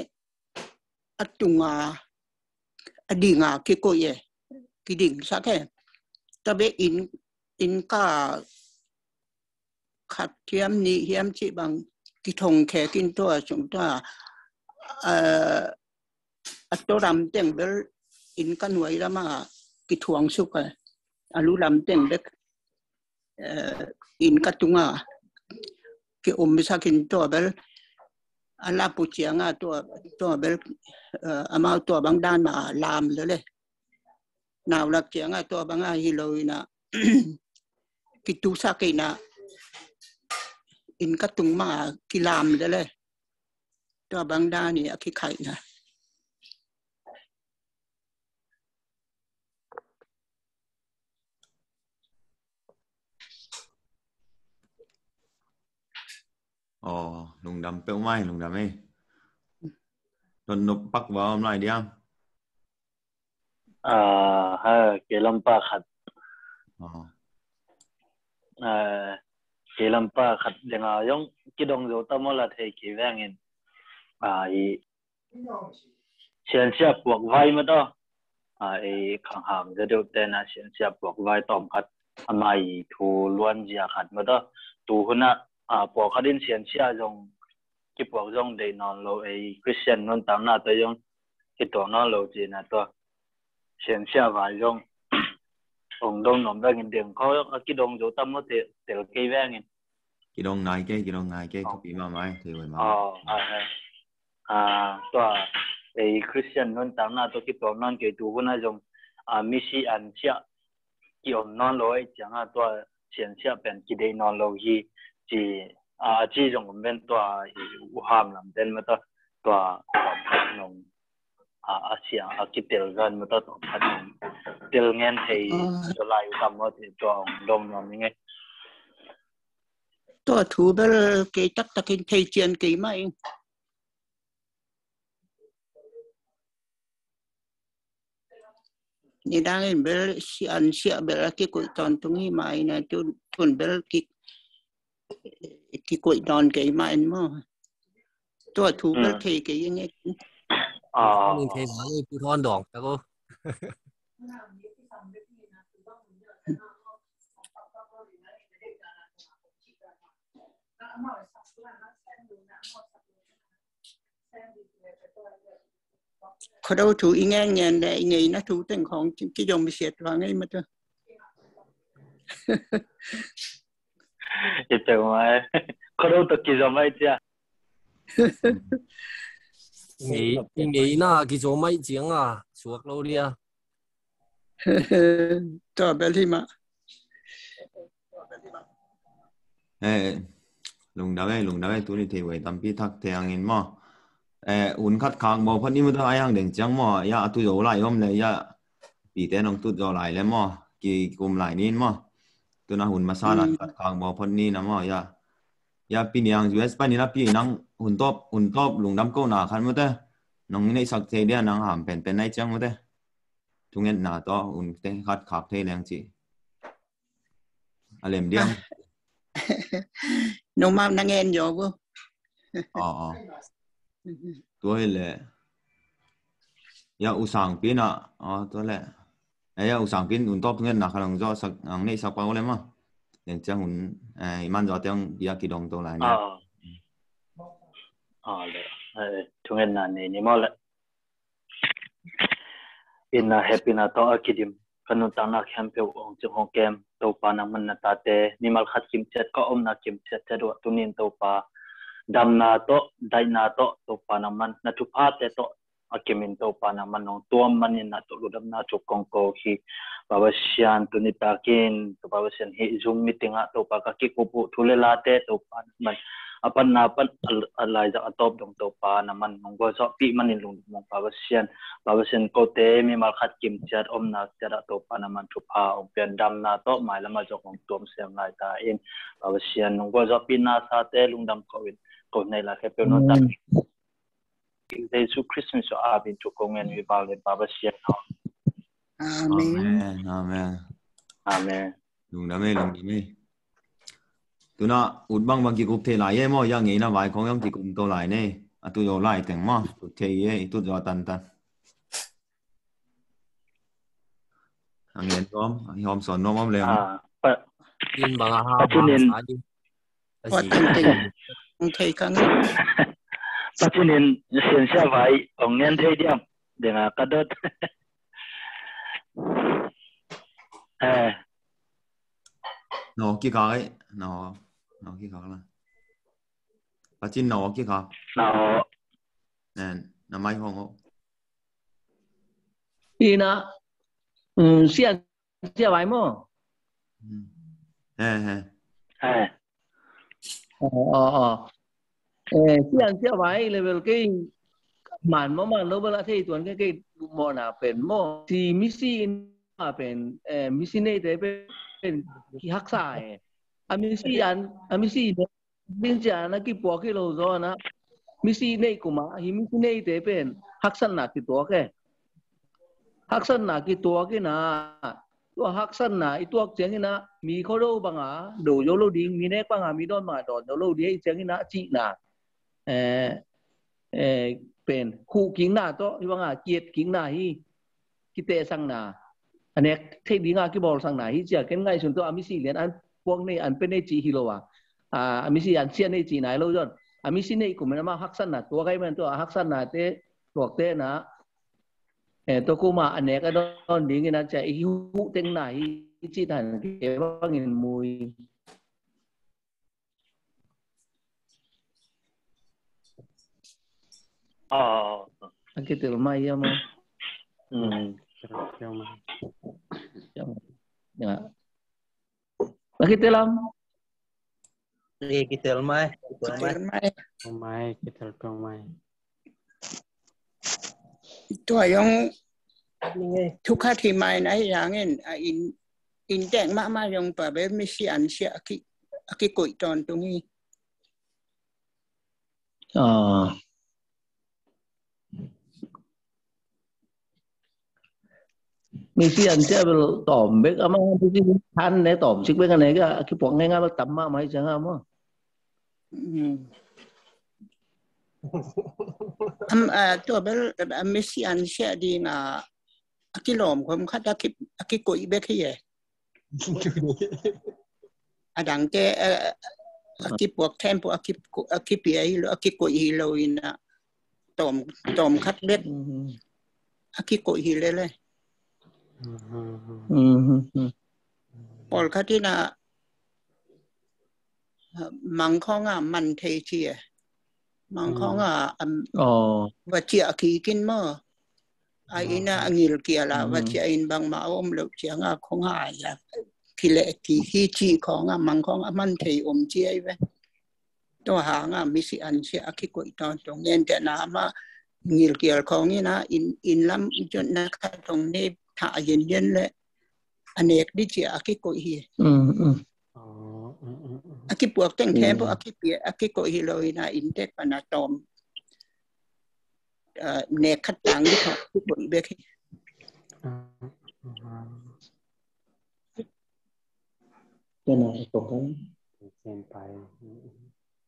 a tunga a dinga kikoi e kiding sak e. Tua bel in, in ka khat hiam nih hiam cih bang kithong khekin tua sung tua a to lam teng bel in ka nuai lama kithuang suk a a lu lam teng bek in ka tunga ki um sakin tua bel a lapu cianga tua, tua bel amau tua bang dan ma lam lele. Naulak cianga tua banga hi lo ina kitusa keina in ka tung ma kilam lele. Tua bang dani a kikhaina. Aw, lungdam peuhmah, lungdam ei. Dotnop pak va om lai diam? Ah, ha, kei lampa khat. Ah. Ah, kei lampa khat denga zong kidong zo ta maw la thei kei vengin. Ah, i siansia puak vai ma taw. Ah, ei khangham za deuh tena siansia puak vai tawm khat. Ama i thu luan zia khat ma taw. Tu huna, ah, puak khat in siansia zong kipuak zong deih nawn lo ei Christian nuntakna ta zong kituak nawn lo cina tua. Siansia vai zong ong dong nom vengin deng kho a kidong zo tam maw tel kei vengin. Kidong nai kei, kidong nai kei, thupi mahmah e, thei huai mahmah. Aw, aw, aw. Ah, tua, ei Christian nuntakna tawh kituak nawn kei tu hun ah zong, ah, misi an siah ki-om nawn lo ahih ciangin tua siansiah pen kideih nawn lo hi ci, ah, a ci zong om ven tua i uham lam ten mah tua, tua nong a, a sia, a kitel gan mah tua tawh phat nong tel ngen thei zaw lai uh tam maw, tua hong dong nuam ing e. Tua thu bel kei taktakin thei cian kei mah ing. Nidangin bel sian siah bel a kikoih tawntung hi mah ina, tun, tun bel ki, kikoih nawn kei mah in maw. Tua thu bel thei kei ing e. Ning thei mah ing, pu thawn dawng tak o. Khuado thu i ngen ngen le i ngeina thu teng khong kizom siat tua ngei mah tua. I peuh mai. Khuado tawh kizom ai cia. I ngeina kizom ai ciang a suak lo dia. Tua bel hi mah. Eh, lungdam e, lungdam e, tuni thei huai tampi thak thei hangin maw. Eh, hun khat khak bawl phot ni maw tua, ai hang deng ciang maw, ya, a tu zo lai om le, ya, pite nong tut zo lai le maw, kikum lai ni maw. Tuna hun masa na khat khak bawl phot ni na maw, ya. Ya, pi Niang U S pan ni na pi nang hun tawp, hun tawp lungdam ko na khat maw te. Nong neihsak thei dia nang ham penpen nai ciang maw te. Thungetna tawh hun te khat khak thei leng ci. A lem diam. Noma nang en yo bo. Aw, aw. Tua hi le. Ya, U Sangpi na. Aw, tua le. Eh, ya, U Sangpi un tawp thungetna kha lang zo sak ang nei sak pa le ma. Leng ciang un, eh, i man zo tiang ya kidong to lai ne. Aw. Aw, le. Eh, thungetna nei ni maw le. Inn ah hehpihna tawh a kidim ka nuntakna khempeuh hong cing hong kem Topa nangman na tate, mimal khat kimciat ka omna kimciat ciat uh ah tunin Topa damna tawh daihna tawh Topa nangman na thuphate tawh a kimin Topa nangman hong tuam manin na tawh lungdamna thu kong ko hi. Baba Sian tuni takin Topa Baba Sian hih Zoom meeting ah Topa ka kikup uh thu le late Topa nangman a patna pan a, a laizak a tawp dong Topa nangman hong gualzawhpih manin lungdam ung Baba Sian. Baba Sian kote mimal khat kimciat omna ciat ah Topa nangman thupha hong pian damna tawh mailam ah zong hong tuam siam lai ta in Baba Sian hong gualzawhpih na sate lungdam ko in ko nei lai khempeuh nuntak. Jesu Christ min suang a bin thu ko ngen hi Baba Sian. Amen. Amen. Amen. Lungdam e, lungdam e. Tuna ut bangbang kikup thei lai e maw, ya ngeina vai khong yong kikum to lai ne. A tu yo lai teng maw, tu thei e, i tu yo tantan. A ngen nuam, a hawm sawn nuam om lem. Ah, pa, in bang a ha, pa tunin, pa tunin, thei kang. Pa tunin, siansia vai, ong ngen thei diam. Denga ka dot. Eh. No, kikak e. No, no, kikak la. Pacin no, kikak. No. Nen, na mai hong o. Ina, mm, sian, sia vai mo. Hmm. Eh, eh. Eh. Oh, oh, oh. Eh, sian sia vai level kei man mo man lo bala thei tuan kei kei mo na pen mo. Si misi in ma pen, eh, misi nei te pen ki haksa e. A misi an, a misi ne, bin sia na ki puak hi lo zo na. Misi nei kuma, hi misi nei te pen haksan na ki tuak e. Haksan na ki tuak ina. Tua haksan na i tuak ciang ina, mi kho do banga do zo lo ding, mi nek banga, mi don banga don zo lo ding, i ciang ina, ci na. Eh, eh, pen, hu king na to, i banga, kiet king na hi, kiteh sang na. A nek thei dinga kibol sang na hi, cia ken ngai sun to, a misi lian an puak nei, an pe nei ci hi lo a. A, a misi an sia nei ci nai lo zon. A misi nei kum ina ma haksan na, tua kai man to, a haksan na te, tuak te na, eh, tua kuma a nek a don ding ina cia i hu teng na hi i ci tan ke bangin mui. A kitel mai ia maw? Ya. A kitel am? Kitel mai. Kitel mai. Mai, kitel mai. Tua zong thukhat hi mai na hi zangin a inn, inn tek mahmah zong tua bel misi an sia a ki, a kikoih tawntung hi. Misi an sia bel tawm bek ama, misi han ne tawm sik bek a ne ka kipuak ngaingai bel tam mahmah hi ciang a maw? Tua bel misi an sia ding a a kilawm khawm khat a kikoih bek hi e. A dangte a kipuak thempua a kipia hi lo, a kikoih hi lo in a tawm, tawm khat bek a kikoih hi lele. Pawlkhat in a mang khawng a man thei ci e. Mang khawng a va ciah kik in maw? A inn a ngilkial a va ciah in bangmah a om loh ciang a khawng a ya kileh kik hi cih khawng a mang khawng a man thei om ci ahi ve. Tua hang a misi an sia a kikoih tawntung, gentehna mah ngilkial khawng in a inn, inn lam zotna khat hong nei thah yenyen leh a nek ding ci a a kikoih hi. A kipuak teng thempua a kipia, a kikoih hi lo in a inn tek pan a tawm nek khat tang ding tawh a kikoih bek hi.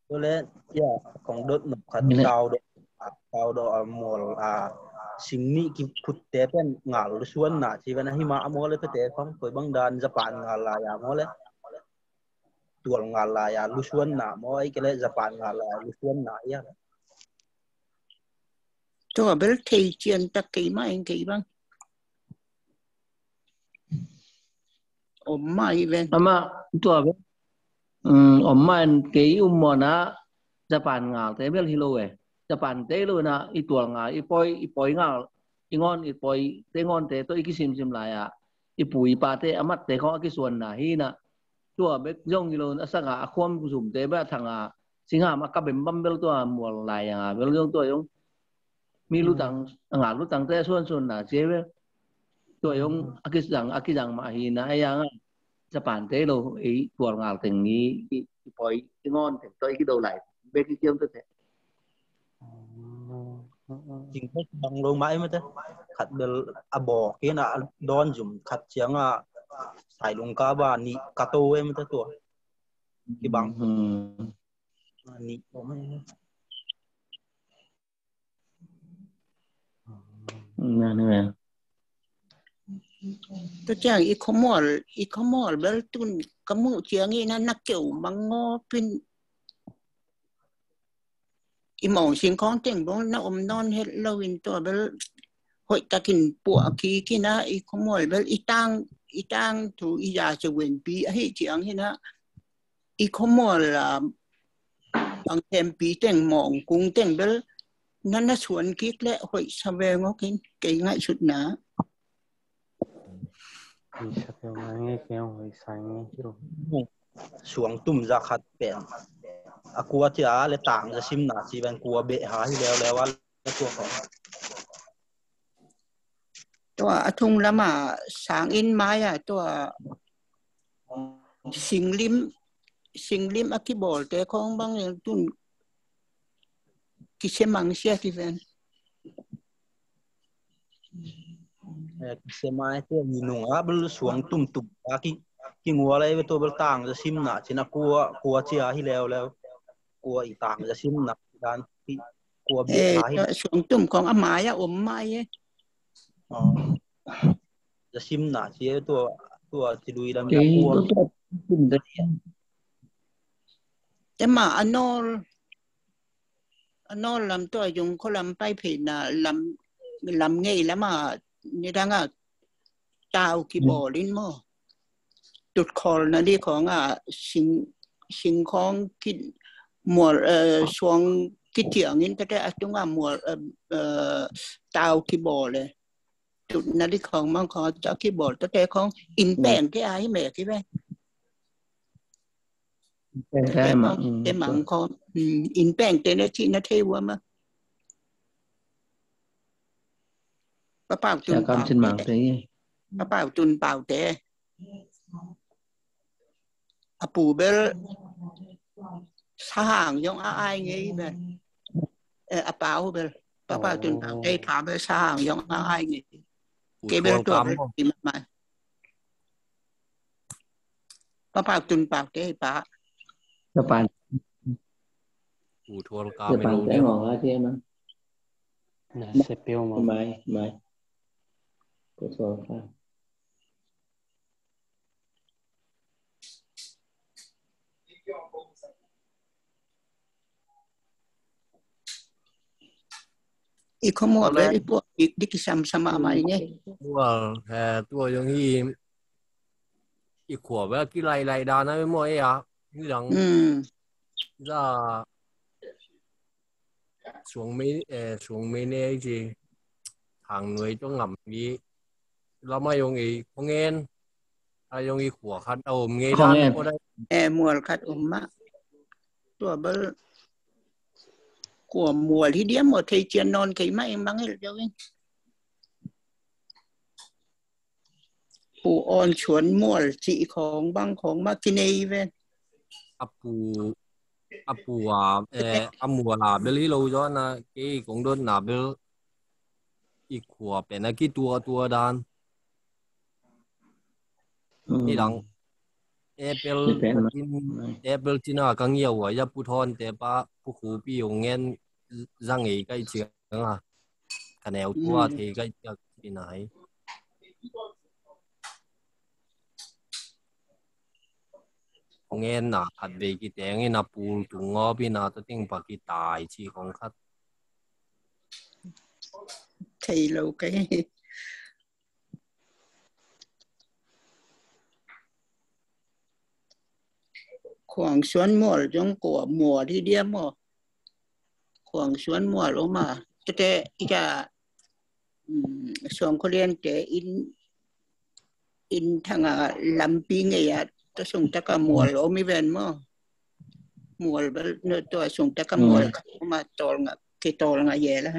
Tua leh ya kong dot nop khat, kau dot, kau dot a mual a sing nih kiphutte pen ngal lusuanna ci ven a hi mah a maw le, tua te khong koi bang dan, Japan ngal lai a maw le, tual ngal lai a lusuanna maw, ahih kei leh Japan ngal lai a lusuanna ia? Tua bel thei cian tak kei mah ing kei bang. Om mah hi ven. Ama tua bel om mah in kei um mawna Japan ngalte bel hi lo e. Japan te hi lo ina i tual ngal, i poi, i poi ngal, i ngawn, i poi te ngawnte tawh i kisimsim lai a i pu i pate a matte khawng a kisuanna hi ina. Tua bek zong hi lo in a sanga a khuam zumte bek a thanga singham a ka bembam bel tua mual lai anga bel zong tua zong mi lutang, a ngal lutangte a suansuanna cia bel tua zong a kizang, a kizang mah hi ina. A yanga Japan te lo i tual ngal teng i, i poi i ngawn teng tawh i kido lai bek i kiam tawh te. Cing bek bang lo mah em te. Khat bel a bawk hi na a dawn zum khat cianga sailung ka ba nih ka to em te tua. Kibang. Nih om em. Tua ciang i khuamual, i khuamual bel tun ka muh ciang i na na keu mangawpin i mawng singkhawng teng bawng na om nawn het lo in tua bel hoih takin puah kik ina i khuamual bel i tang, i tang thu i ya cawenpi ahi ciang hi na i khuamual a bang thempi teng mawng kung teng bel na na suan kik leh hoih sa veng awk in kei ngaihsutna. Suang tum za khat pen a kua cia le tang za simna ci ven kua beh ha hi leuleu a le tua kong. Tua a thung lama sang inn mai a tua singlim, singlim a kibawlte khawng bang tun kisia mang sia ti ven. Kisia mai tua minung a bel suang tumtum a ki, kingual a i ve tua bel tang za simna cin a kua, kua cia hi leuleu. Kua i tang za simna dan ki kua bia hi. Suang tum khawng a mai a om mai e. Za simna cia tua, tua ci lui lam na kua. Ema a nawl, a nawl lam tua yung khualam pai pheina lam, lam ngei lama nidanga tau kibawlin maw. Tutkhawl na di khawng a sing, singkhawng ki mual, suang kiciangin tate a tunga mual, eh, eh, tau kibawl le. Tutna di khawng mang khawng ca kibawl tate khawng in peng te a hi mek hi ve. Peng te a hi mang, mm, te mang khawng, mm, in peng te na ci na thei ua ma. Pa Pau Tun Pau te. Pa Pau Tun Pau te. A pu bel sahang yong a ai ngei bel. Eh, a pau bel. Pa Pau Tun Pau te pa bel sahang yong a ai ngei. Ke bel tua bel ti mai. Pa Pau Tun Pau te pa. Japan. Pu Thual Kam. Japan te ngong a te ma. Na se pio ma. Mai, mai. Pu Thual Kam. I khua mual bel i puak di kisam sama mai ne. Mual, eh, tua yong hi i khua bel kilailai dan a mual e a. Ni dang. Mm. Za Suang mei, eh, suang mei ne ci. Thang nuai tawh ngam hi. Lamah yong i khua ngen. A yong i khua khat a om ngei dan ko dai. Eh, mual khat om mah. Tua bel khua mual hi diam maw, thei cian nawn kei mah ing bang hi lo in. Pu On Suan Mual cih khawng bang khawng mah kinei ve. A pu, a pu a, eh, a mual a bel hi lo zaw na, kei kong dotna bel i khua pen a kituatua dan. Mm. Ni dang. Apple, apple cina ka ngiau a, ya Pu Thawn te pa, Pu Khupi ong ngen za ngei kai ciang a. Ka neu tua thei kai ciang i nai. Ong ngen na khat vei kiteng in a pul tung ngawp in a tua ting pa kitai ci kong khat. Thei lo kai. Khuang Suan Mual zong khua mual hi diam maw. Khuang Suan Mual om a. Tete i ka, mm, Suang Khua Lian te inn, inn thang a lampi ngei a, tua sung tak a mual om i ven maw. Mual bel, no, tua sung tak a mual om a tol nga, ke tol nga ye la.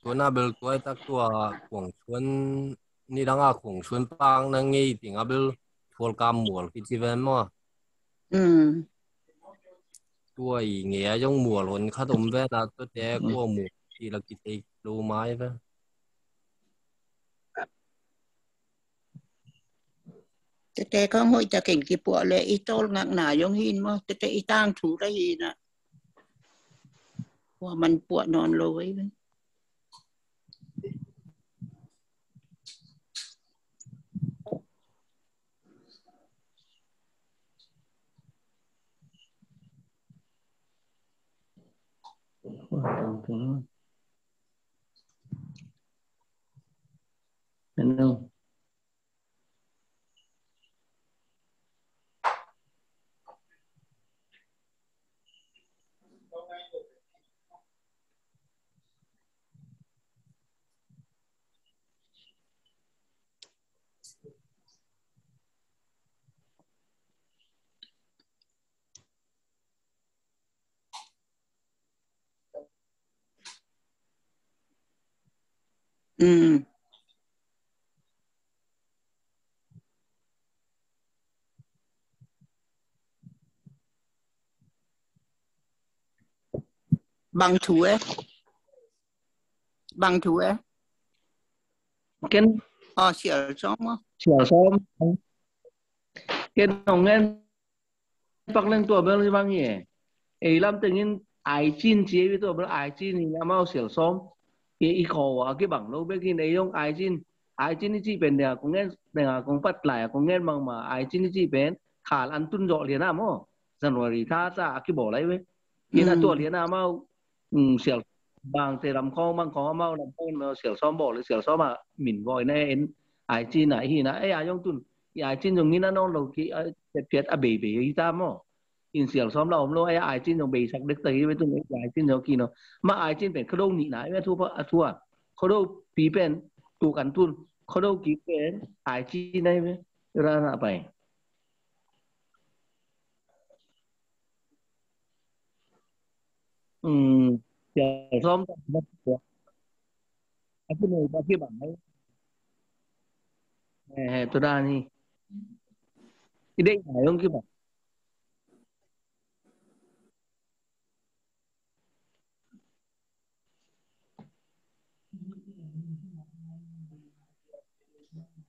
Tua na bel tua i tak tua Khuang Suan ni dang a Khuang Suan pang na ngei ting a bel Thual Kam Mual kici ven maw. Mm. Tua i ngei a zong mual hon khat om ven a tua te kua mual ci la kitei lo mai ven. Tete kong hoih takin kipuah le i tawlngakna zong hi in maw, tete i tangthu la hi in a. Hua man puah nawn lo ei ve. Hello. Mm. Bang thu e. Bang thu e. Ken. Aw, sial sawm aw. Sial sawm. Ken ong ngen pak leng tua bel hi bang hi e. Ei lam tengin ai cin ci ei tua bel ai cin hi amau sial sawm. I, i khaw a kibang lo bek in ei zong ai cin. Ai cin i cih pen deng a kong ngen, deng a kong pat lai a kong ngen bangmah ai cin i cih pen khal an tun zawh lian a maw. January tha ca a kibawl lai ve. Ina tua lian a amau, mm, sial bang te lam khawng bang khawng amau lam khawng sial sawm bawl le sial sawm a min bawl ina en ai cin a hi na ei a zong tun. I ai cin zong ngina nawn lo ki, a, phiat phiat a beibei hi ta maw. Inn sial sawm la om lo, ai, ai cin zong beisak dektak hi ve tun, ai cin zong kino. Ma ai cin pen Khuado nihna hi ve, a thu pa, a thu a. Khuado pi pen, tu kan tun. Khuado kik pen, ai cin hi ve. Ra na pai. Hmm, sial sawm ta. A kinei, a kibang. Eh, eh, tua dan hi. I deih nai hong kibang.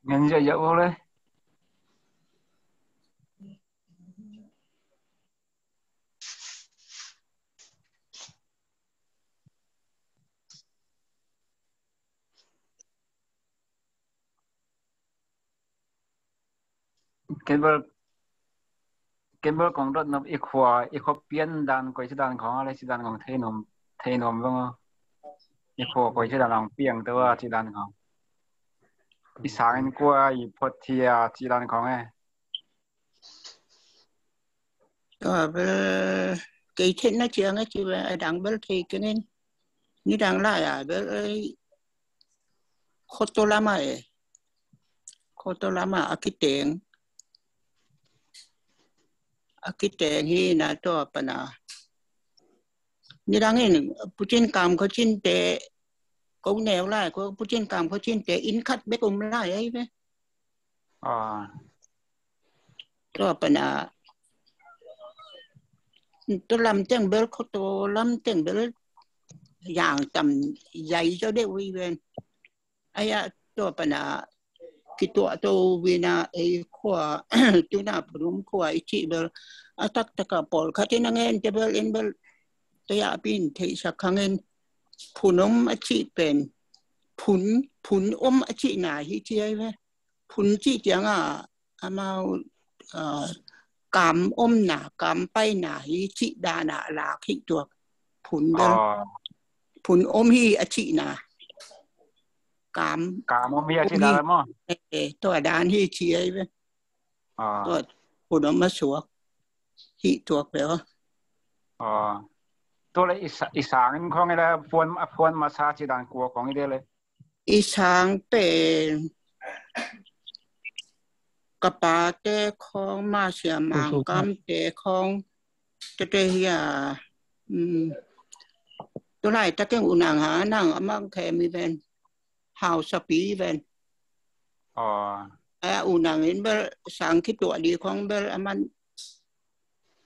Ngen ziahziah ua le. Ken bel, ken bel kong dot nop, i khua, i khua pian dan koi ci dan khong a le, ci dan khong thei nuam, thei nuam veng a. I khua koi ci dan khong piang te ua ci dan khong. I sang inn kua, i phot thia ci dan khong e. Tua bel kei theihna ciang a ci bel a dang bel thei keng in. Nidang lai a bel ei, Khuado lam a e. Khuado lam a a kiteng. A kiteng hi na tua pan a. Nidang in Pu Cin Kam Khua Cin te, ko neu lai, ko Pu Cin Kam Khua Cin te inn khat bek om lai ei ve. Ah. Tua pan a, tua lam teng bel, Khuado lam teng bel yang tam zai zaw deuh hi ven. Ai a, tua pan a kituah to vin a, ei khua, tuna Phun Om khua i cih bel, a taktak a pawlkhat in a ngen te bel, en bel, tua a pi in theihsak hang in, Phun Om a cih pen, phun, phun om a cihna hi ci ei ve. Phun cih ciang a, amau, ah, kam omna, kam paina hi cih dan a lak hi tuak. Phun bel. Ah. Phun om hi a cihna. Kam. Kam om hi a cihna maw? Eh, eh, tua dan hi ci ei ve. Ah. Tua Phun Om a suak. Hi tuak ve aw. Ah. Tua le i sa-, i sang inn khong i le phuan, a phuan masa ci dan kua khong i de le. I sang pen ka pa te khong, Ma Sia Mang Kam te khong, te te hi a, um, tu lai ta keng U Nang Ha Nang a mang khe mi ven, Hau Sa Pi ven. Oh. A U Nang in bel sang kituah di khong bel a man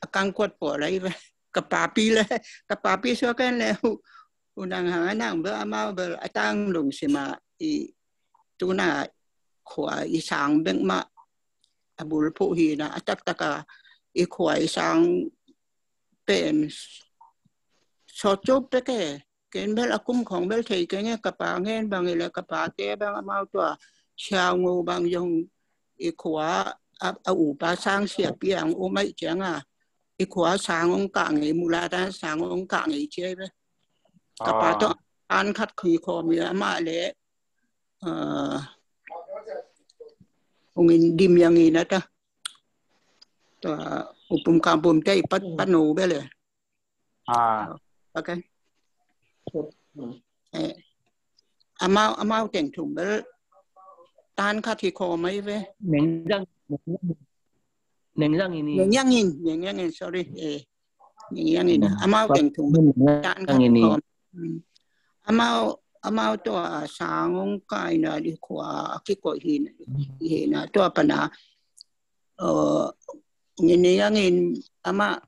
a kang kuat pawl lai ve. Ka papi le, ka papi suak ken le U, U Nang Ha Nang bel amau bel a tang lungsim a i tuna khua i sang bek mah a bulphuh hi na a taktak a i khua i sang pen sawt cop bek e. Ken bel a kum khong bel thei keng e, ka pa ngen bang i le ka pa te bang amau tua Siau Ngo bang zong i khua a, a upa sang sia piang u mai ciang a i khua sang ong kah ngei, mula dan sang ong kah ngei ci ei ve. Ka pa tawh an khat khui khawm i amah le, ah, ong in dim yang i na ta. Tua U Pum Kam Pum te i pat, pat no bel e. Ah. Okay. Eh, amau, amau teng thum bel tan khat hi khawm mai ve. Neng Zang, Neng Zang in i. Neng Zang in, Neng Zang in, sorry. Eh, Neng Zang in. Amau teng thum bel tan khat hi khawm. Hmm. Amau, amau tua sang ong kai na di khua kikoih hi na, hi na tua pan a. Eh, Neng Zang in amah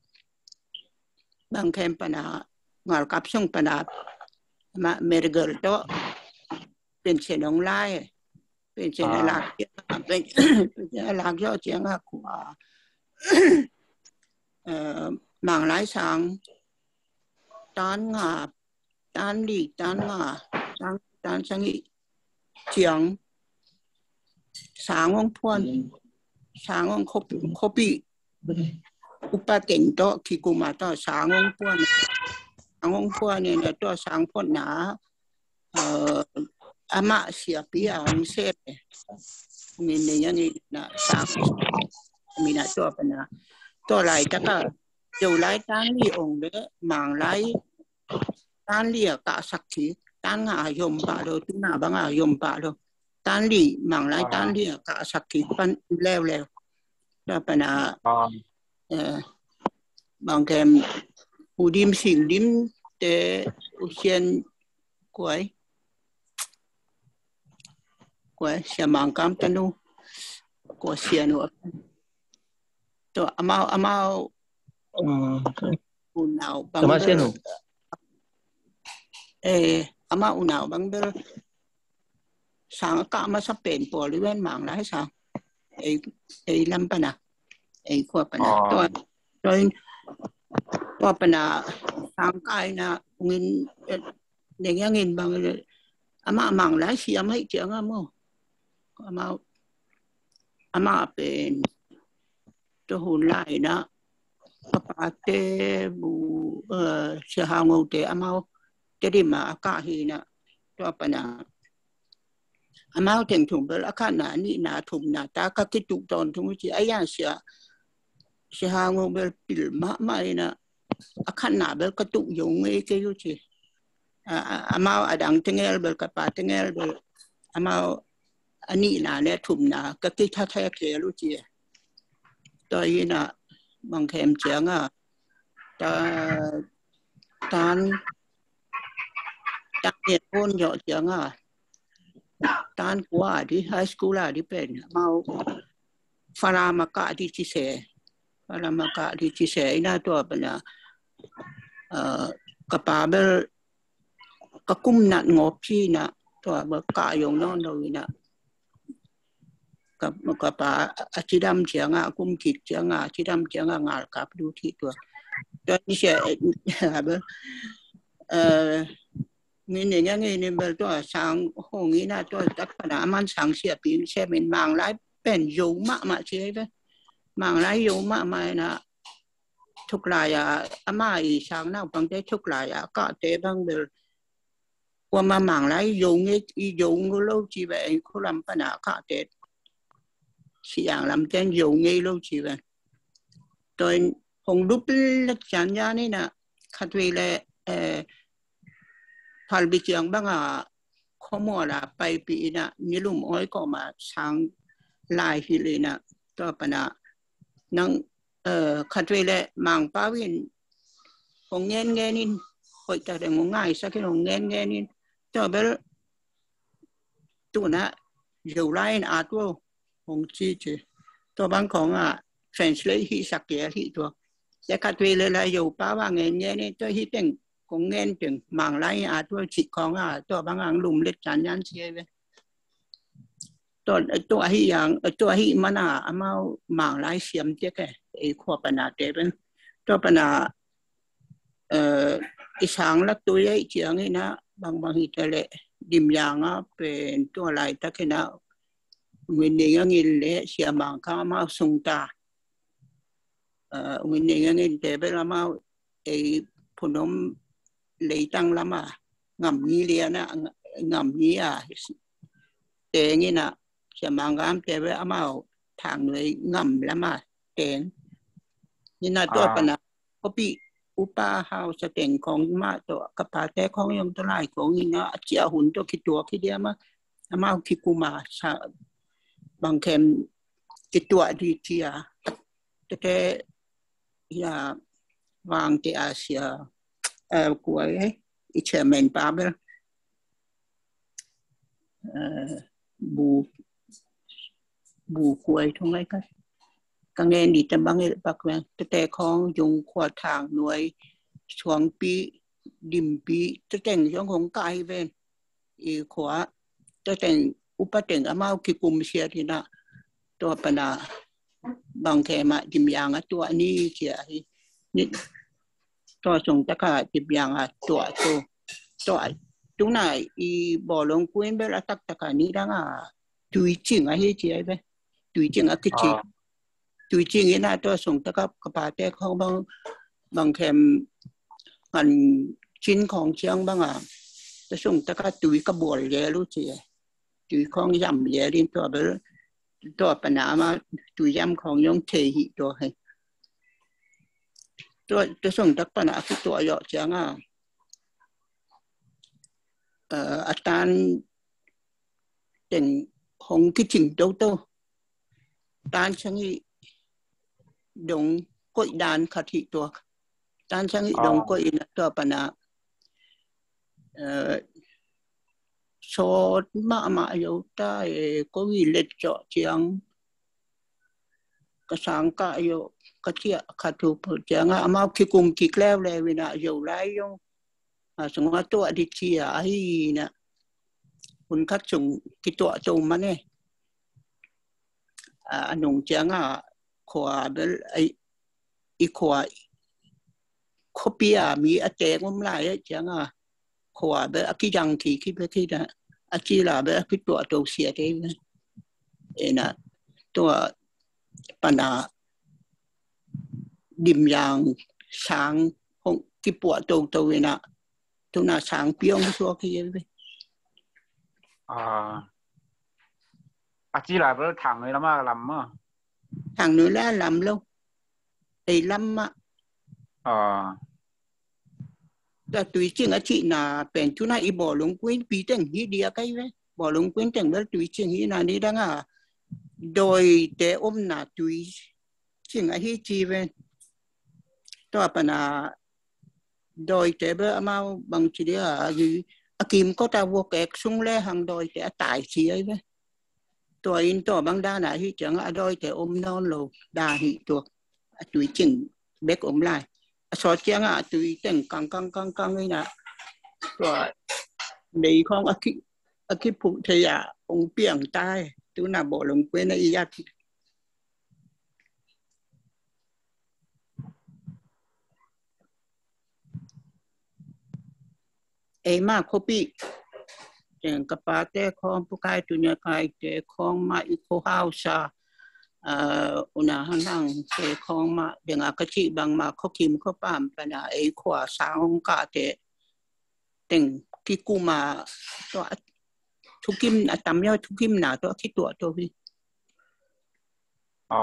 bang khem pan a, ngal kap sung pan a, ma mergel to pension ong lai, pension a lak, pension a lak zo ciang a khua, eh, Mang Lai sang tan nga, tan li, tan nga, tan, tan sang i ciang sang ong phuan, sang ong khop, khopi. Upa teng to kikum a to sang ong phuan, sang ong phuan ne to sang phuan na, eh, amah siapi a ong sep. Ngin ne yang ina sa mina tua pana tua lai taka Zolai tan li ong le Manglai tan li a ka sakhi tan nga yom pa lo tuna banga yom pa lo tan li Manglai tan li a ka sakhi pan leu leu tua pana bangkem udim sing dim te usian kuai kuai sia mangkam tanu kua sianu to amau amau unau bang eh amau unau bang bel sang ka masa pen poli wen Manglai sang ei ei lam pana ei kua pana to to to pana sang ka ina ngin neng yang in bang ama Manglai siam hai ciang amo ama ama pen to hun lai na kapate bu sia hango te amau te di ma aka hi na to pana amau teng thum bel aka na ni na thum na ta ka kituk ton thum ci aya sia sia hango bel pil ma ma ina a khatna bel ka tuk yong ngei kei uh ci amau a dang tengel bel ka pa tengel bel amau a nihna le thumna ka kithatha kei uh ci to ina bangkhem cianga ta tan tan ne pon yo cianga tan kua di high school a di pen amau farama ka di ci se farama ka di ci se ina tua pana ka pa bel ka kum nat ngop ci na tua bel ka yong non lo ina ka pa a cidam cianga kum kit cianga cidam cianga ngal kap du ti tua tua ni sia bel min ne nge ne bel tua sang hong ina tua tak pana aman sang sia pin sia min Manglai pen yo ma ma ci ai bel Manglai yo ma ma na thuklai a ama i sang nau pang te thuklai a ka te bang bel kua ma Manglai yo nge i yo ngu lo ci bel ei khulam pana ka te siang lam ten yo nge lo ci bel to in hong dup lek cian ya ni na khat vei le phalbi ciang banga khomua la paipi ina nilum oi koma sang lai hil ina to pana nang khat vei le mangpau in hong ngen ngen in hoih tak deng hong ngai sakin hong ngen ngen in to bel tuna Zolai in a tua hong ci ci to bang kong a translate hi sak ke hi tua le khat vei le la yo pa wa ngen ngen in to hi teng kong ngen teng Manglai a tua ci kong a to bang ang lum let chan yan ci ve to to hi yang to hi mana amau Manglai siam te ke ei khua pana te ben to pana i sang lak tu ye ciang ina bang bang hi te le dim yang a pen tua lai tak ina ngin ne yang in le sia mang ka amau sung ta ngin ne yang in te bel amau ei Phunom leitang lama ngam ni liana ngam ni a teng ina sia mang gam te bel amau thang nuai ngam lama teng ina to pana kopi upa hau sa teng kong ma to kapate kong yong to lai kong ina a cia hun to kitua kidia ma amau kikuma sa bangkem kitua di cia tete ya vang te a sia kuai i chairman pa bel bu bu kuai thong ai ka ka ngen di tabang il pak weng tete khong yung khua thang nuai suang pi dim pi teteng yung hong kai ven i khua teteng upa teng amau kikum sia tina tua pana bang kema dim yang a tua ni cia hi ni tua sung taka dim yang a tua tu tua tuna i bolong kuin bel a tak taka ni dang a tui cing a hi cia hi ve tui cing a kici tui cing ina tua sung taka kapate khong bang bang kem ngan cin khong ciang bang a tua sung taka tui ka bol ye lu cia tui khong yam ye din tua bel Tua pana ama tuiziam khawng zong thei hi tua hi. Tua, tua sung tak pana a kituah zawh cianga, eh, a tan teng hong kicing toto. Tan siang i dong koih dan khat hi tua. Tan siang i dong koih in a tua pana, eh, sawt mahmah zo ta e, ko i let zawh ciang ka sang kah zo ka ciah kha thu pho cianga amau kikum kik leuleu in a zo lai zong a sungah tuah di cia ahi na hun khat sung kituah to man e. A, a nung cianga khua bel ai, i khua khuapi a mi a teng om lai ai cianga khua bel a kizang kik hi bek hi na a ci la bel a kituah to sia te ina tua pana dim yang sang hong kipuah toto ina tuna sang piong suak hi ve. A, a ci la bel thang nui lam a lam ma. Thang nui la lam lo. Ei lam ma. A. Tua tui cing a cihna pen tuna i bawlung kuin pi teng hi dia kai ve. Bawlung kuin teng bel tui cing hi na ni danga dawite omna tui cing ahi ci ve. Tua pana dawite bel amau bang ci dia a, a kim kota vua kek sung le hang dawite a tai ci ai ve. Tua in tua bang dana hi cianga a dawite om nawn lo da hi tua a tui cing bek om lai. A sawt cianga a tui teng kang kang kang kang ina tua nei khawng a ki, a kiphuk thei a ong piang tai tuna bawlung kuin a i yat. Eima khuapi teng ka pate khawng pukai tunia kaite khawng ma i khuahausa, a, una hanang te khawng ma denga ka cih bang ma khuakim khuapam pana ei khua sang hong kah te teng kikuma tua thukim a tam yo thukim na tua kituah tua hi. A.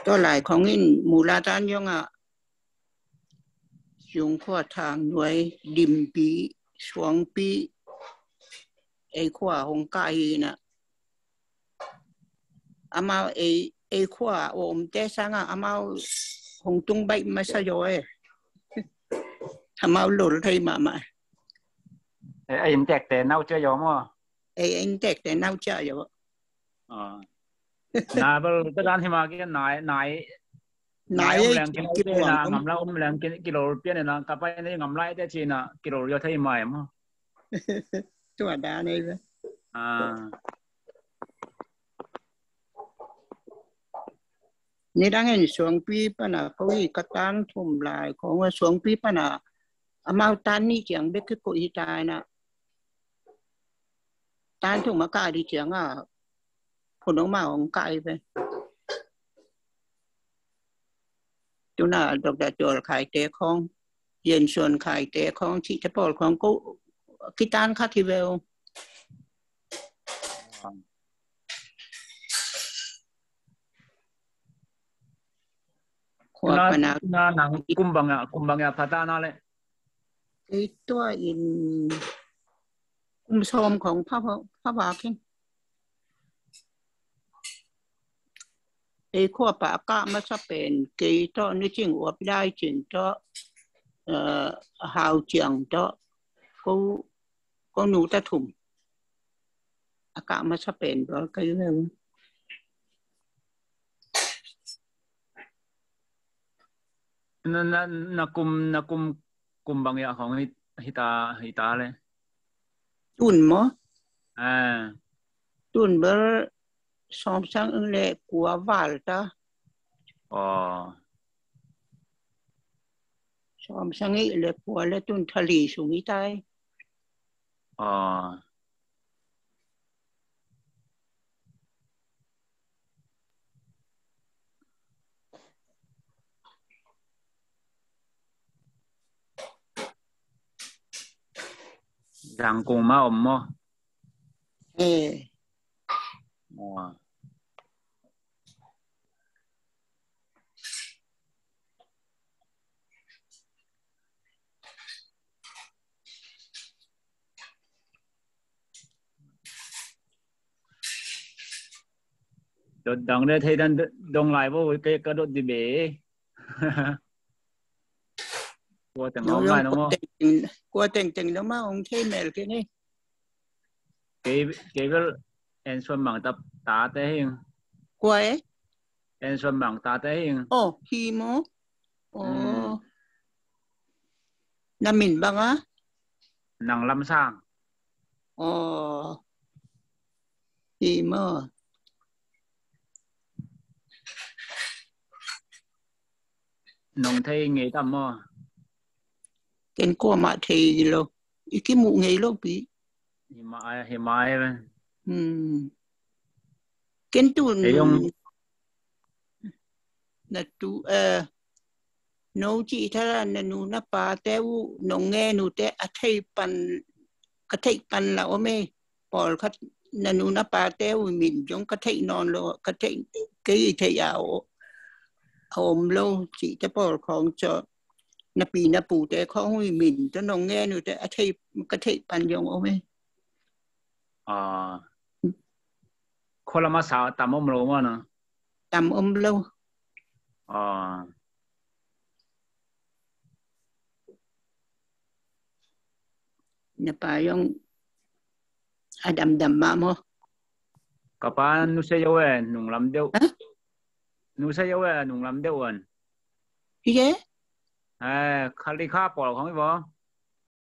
Tua lai khawng in mula tan yong a sung khua thang nuai dimpi suangpi ei khua hong kah hi na. Amau ei, ei khua omte sanga amau hong tung baih masa zo e. Amau lol thei mahmah. Ei, ei inntekte nau cia zo maw? Ei, ei inntekte nau cia zo. A. Na bel ka dan hima kia nai, nai Nai ei leng kin kipuang na om. Ngam la om leng kin kilol pian na ka pai nei ngam lai te cina kilol yo thei mai maw. Tua dan ei ve. A. Ni dang en suangpi pana ko hi ka tan thum lai khawng a suangpi pana amau tan ni ciang bek ko hi tai na. Tan thum a kah di cianga phun ong ma ong kah hi ve. Tuna Doctor Tual Khaite khawng, Yen Suan Khaite khawng, cih te pawl khawng ko kitan khat hi ve o. Khua pana na nang kumbang ya, kumbang ya phatana le. Kei tua in kum sawm khawng pha, pha, pha vak in. Ei khua pa a kah masa pen kei tawh ni cing uap dai cin tawh, eh, hau ciang tawh ko, ko nu ta thum. A kah masa pen bawk kei ve. Na, na, na kum, na kum, kum bang ya khawng hi, hita, hita le. Tun maw? A. Tun bel sawm sang le kua val ta. Aw. Sawm sang le kua le tun thali sung hi tai. Aw. Zangkung mah om maw? Eh. Dot dang le thei dan dong lai bo, kei ka dot di be. Kua teng om lai no maw? Kua tengteng lo mah ong thei mel kei ni. Kei bel En Suan Mang ta tate hing. Kua e? En Suan Mang tate hing. Oh, hi maw? Oh. Na min bang a? Nang Lam Sang. Oh. Hi maw? Nong thei ngei tam maw? Ken kuamah thei lo. I kimuh ngei lo pi. Hi mai, hi mai. Hmm. Ken tu na tu eh no ci thala na nu na pate uh nong ngen uh te a thei pan ka theih pan la om e. Pawlkhat na nu na pate uh min zong ka theih nawn lo, ka theih kei theih a om lo cihte pawl khawng caw na pi na pute khawng uh min tawh nong ngen uh te a thei ka theih pan zong om e. Khualama sa tam om lo maw na? Tam om lo. Na pa zong a damdam mah maw? Ka pa nusia zo e, nunglam deuh. Nusia zo e, nunglam deuh an. Hi e? Khali kha pawl khong i bo.